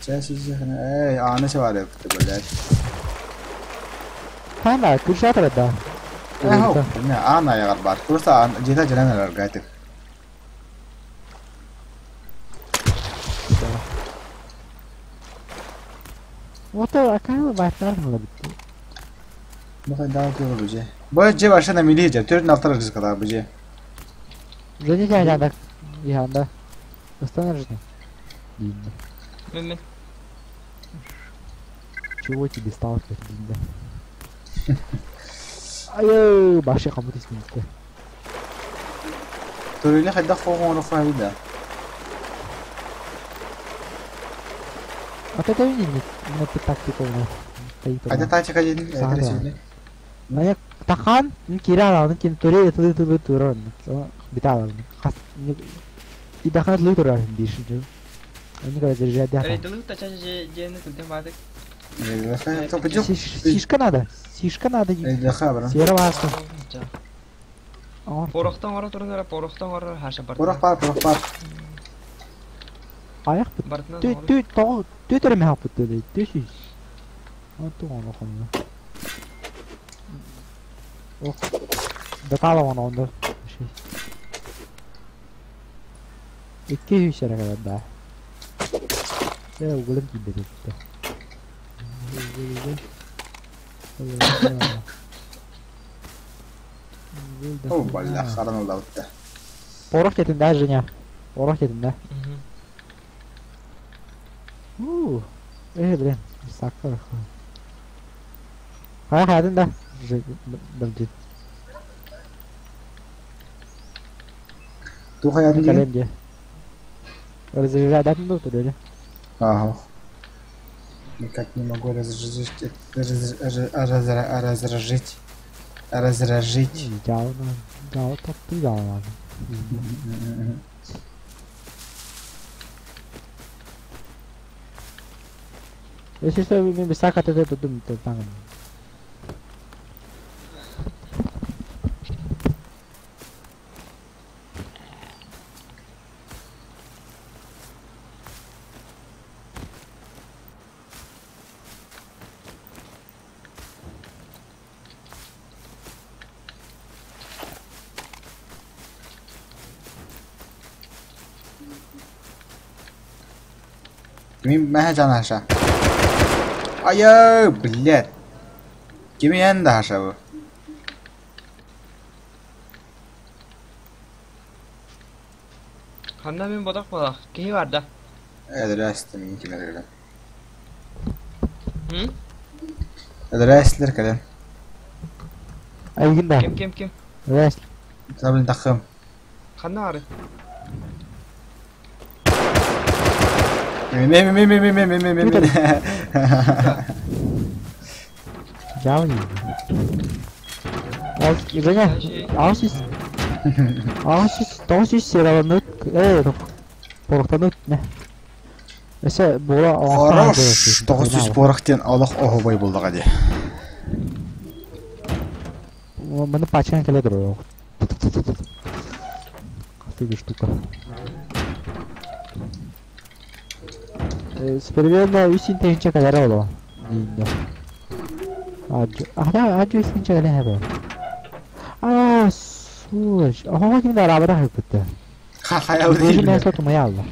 Эй, аны чавары, блядь. Хана, куршатра да. Э, не, ана ягар бар. Просто жета жалан аргайтык. Вот акай байтар битти. Бу да көр буже. Бу же башына мили же, төрт нафтар рискада буже. Жене жайда. Яханда. Останар же. Дейін. Мен мен. Чего тебе сталкер, да? Ай, баша кому-то изменится. Турели хайдах хоҕоҥоро да. А это не на тактика Хайда тактика дедин? Саха. Мая тахан кира аны кин турели тылы тылы туран. Битал. Хас и дахат лы туран биш. Они когда заряжают да. Рейдылы тача жени күлден бадык. Сишка надо. Сишка надо. Серого аста. Порохтан ора туран порохтан ора хаша бар. Порох бар, порох бар. Аяк бит. Түй түй тоо түй төрөм хапыт деді. Түй. Анту оны хонно. Ох. Датала оны онда. 200 эрэ кэлэр да. Э, угулым киирбэт эбит. О, бля, харан улабытта. Порох дедин да, Женя? Порох дедин да? У, блин, сакар. Хай хайдын да. Бальдин. Ту хайатын Калем де. Разряжать ну туда, Ага. Никак не могу разряжить, разражить, разражить. Идеально, да, так идеально. Если что, мы без сака тогда тут думать там. Кими мәһә жан хаша. Ай, блядь. Кими эн да хаша бу. Ханна мен бодақ бодақ. Кихи бар да. Эдрәстем мин кимер Hı? Эдрәслер кэлэн. Айгин да. Ким ким ким? Эдрәс. Табын тахым. Ханна ары. Ме ме ме ме ме ме ме ме ме. Жауни. Ал, Женя, алсис. Алсис, тоғыз сераланып, порохтанып, не. Эсе була Хорош. 900 порохтен Аллах охобой булдыга ди. Маны пачкан келе тур. Офигеть штука. Примерно үсін тегінче кадar oldu. Дейінде. Аха, аджу үсін кадar хәбе. А, слушай, ага, ким арабада хәбе. Ха хаял Движи ди. мясо тумаялла.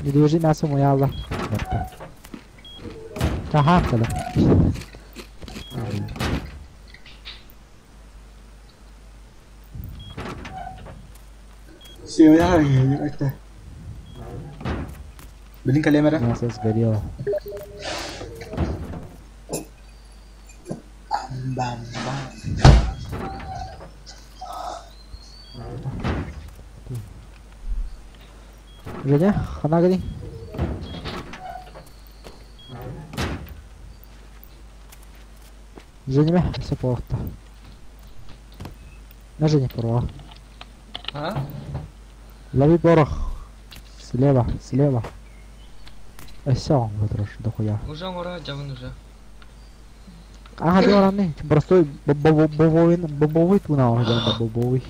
Движи мясо муялла. Таха, кала. Билин калемера. Мясо сгорело. Бам бам. Женя, хана гри. Женя, все плохо. На Жене порох. А? Лови порох. Слева, слева. Все, вот дохуя. Уже ора, жабын уже. Ага, дело Простой бобовый, бобовый туна, да, бобовый.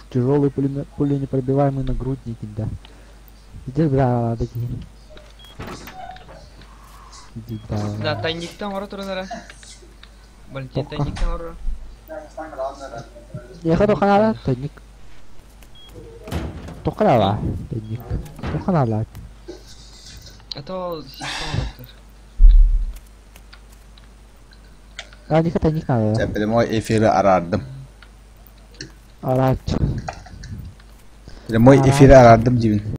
Тяжелый пуленепробиваемый нагрудник, да. Иди, бля, такие. Иди, Да, да. тайниктан ора туран Валентин тайниктан ора. Я хочу канала, тайник. Токалала, тайник. Токалала. Это система доктор. А, них это не надо. Чэ, прямой эфиры араардым. Арач. Прямой Арач. эфиры араардым диибин.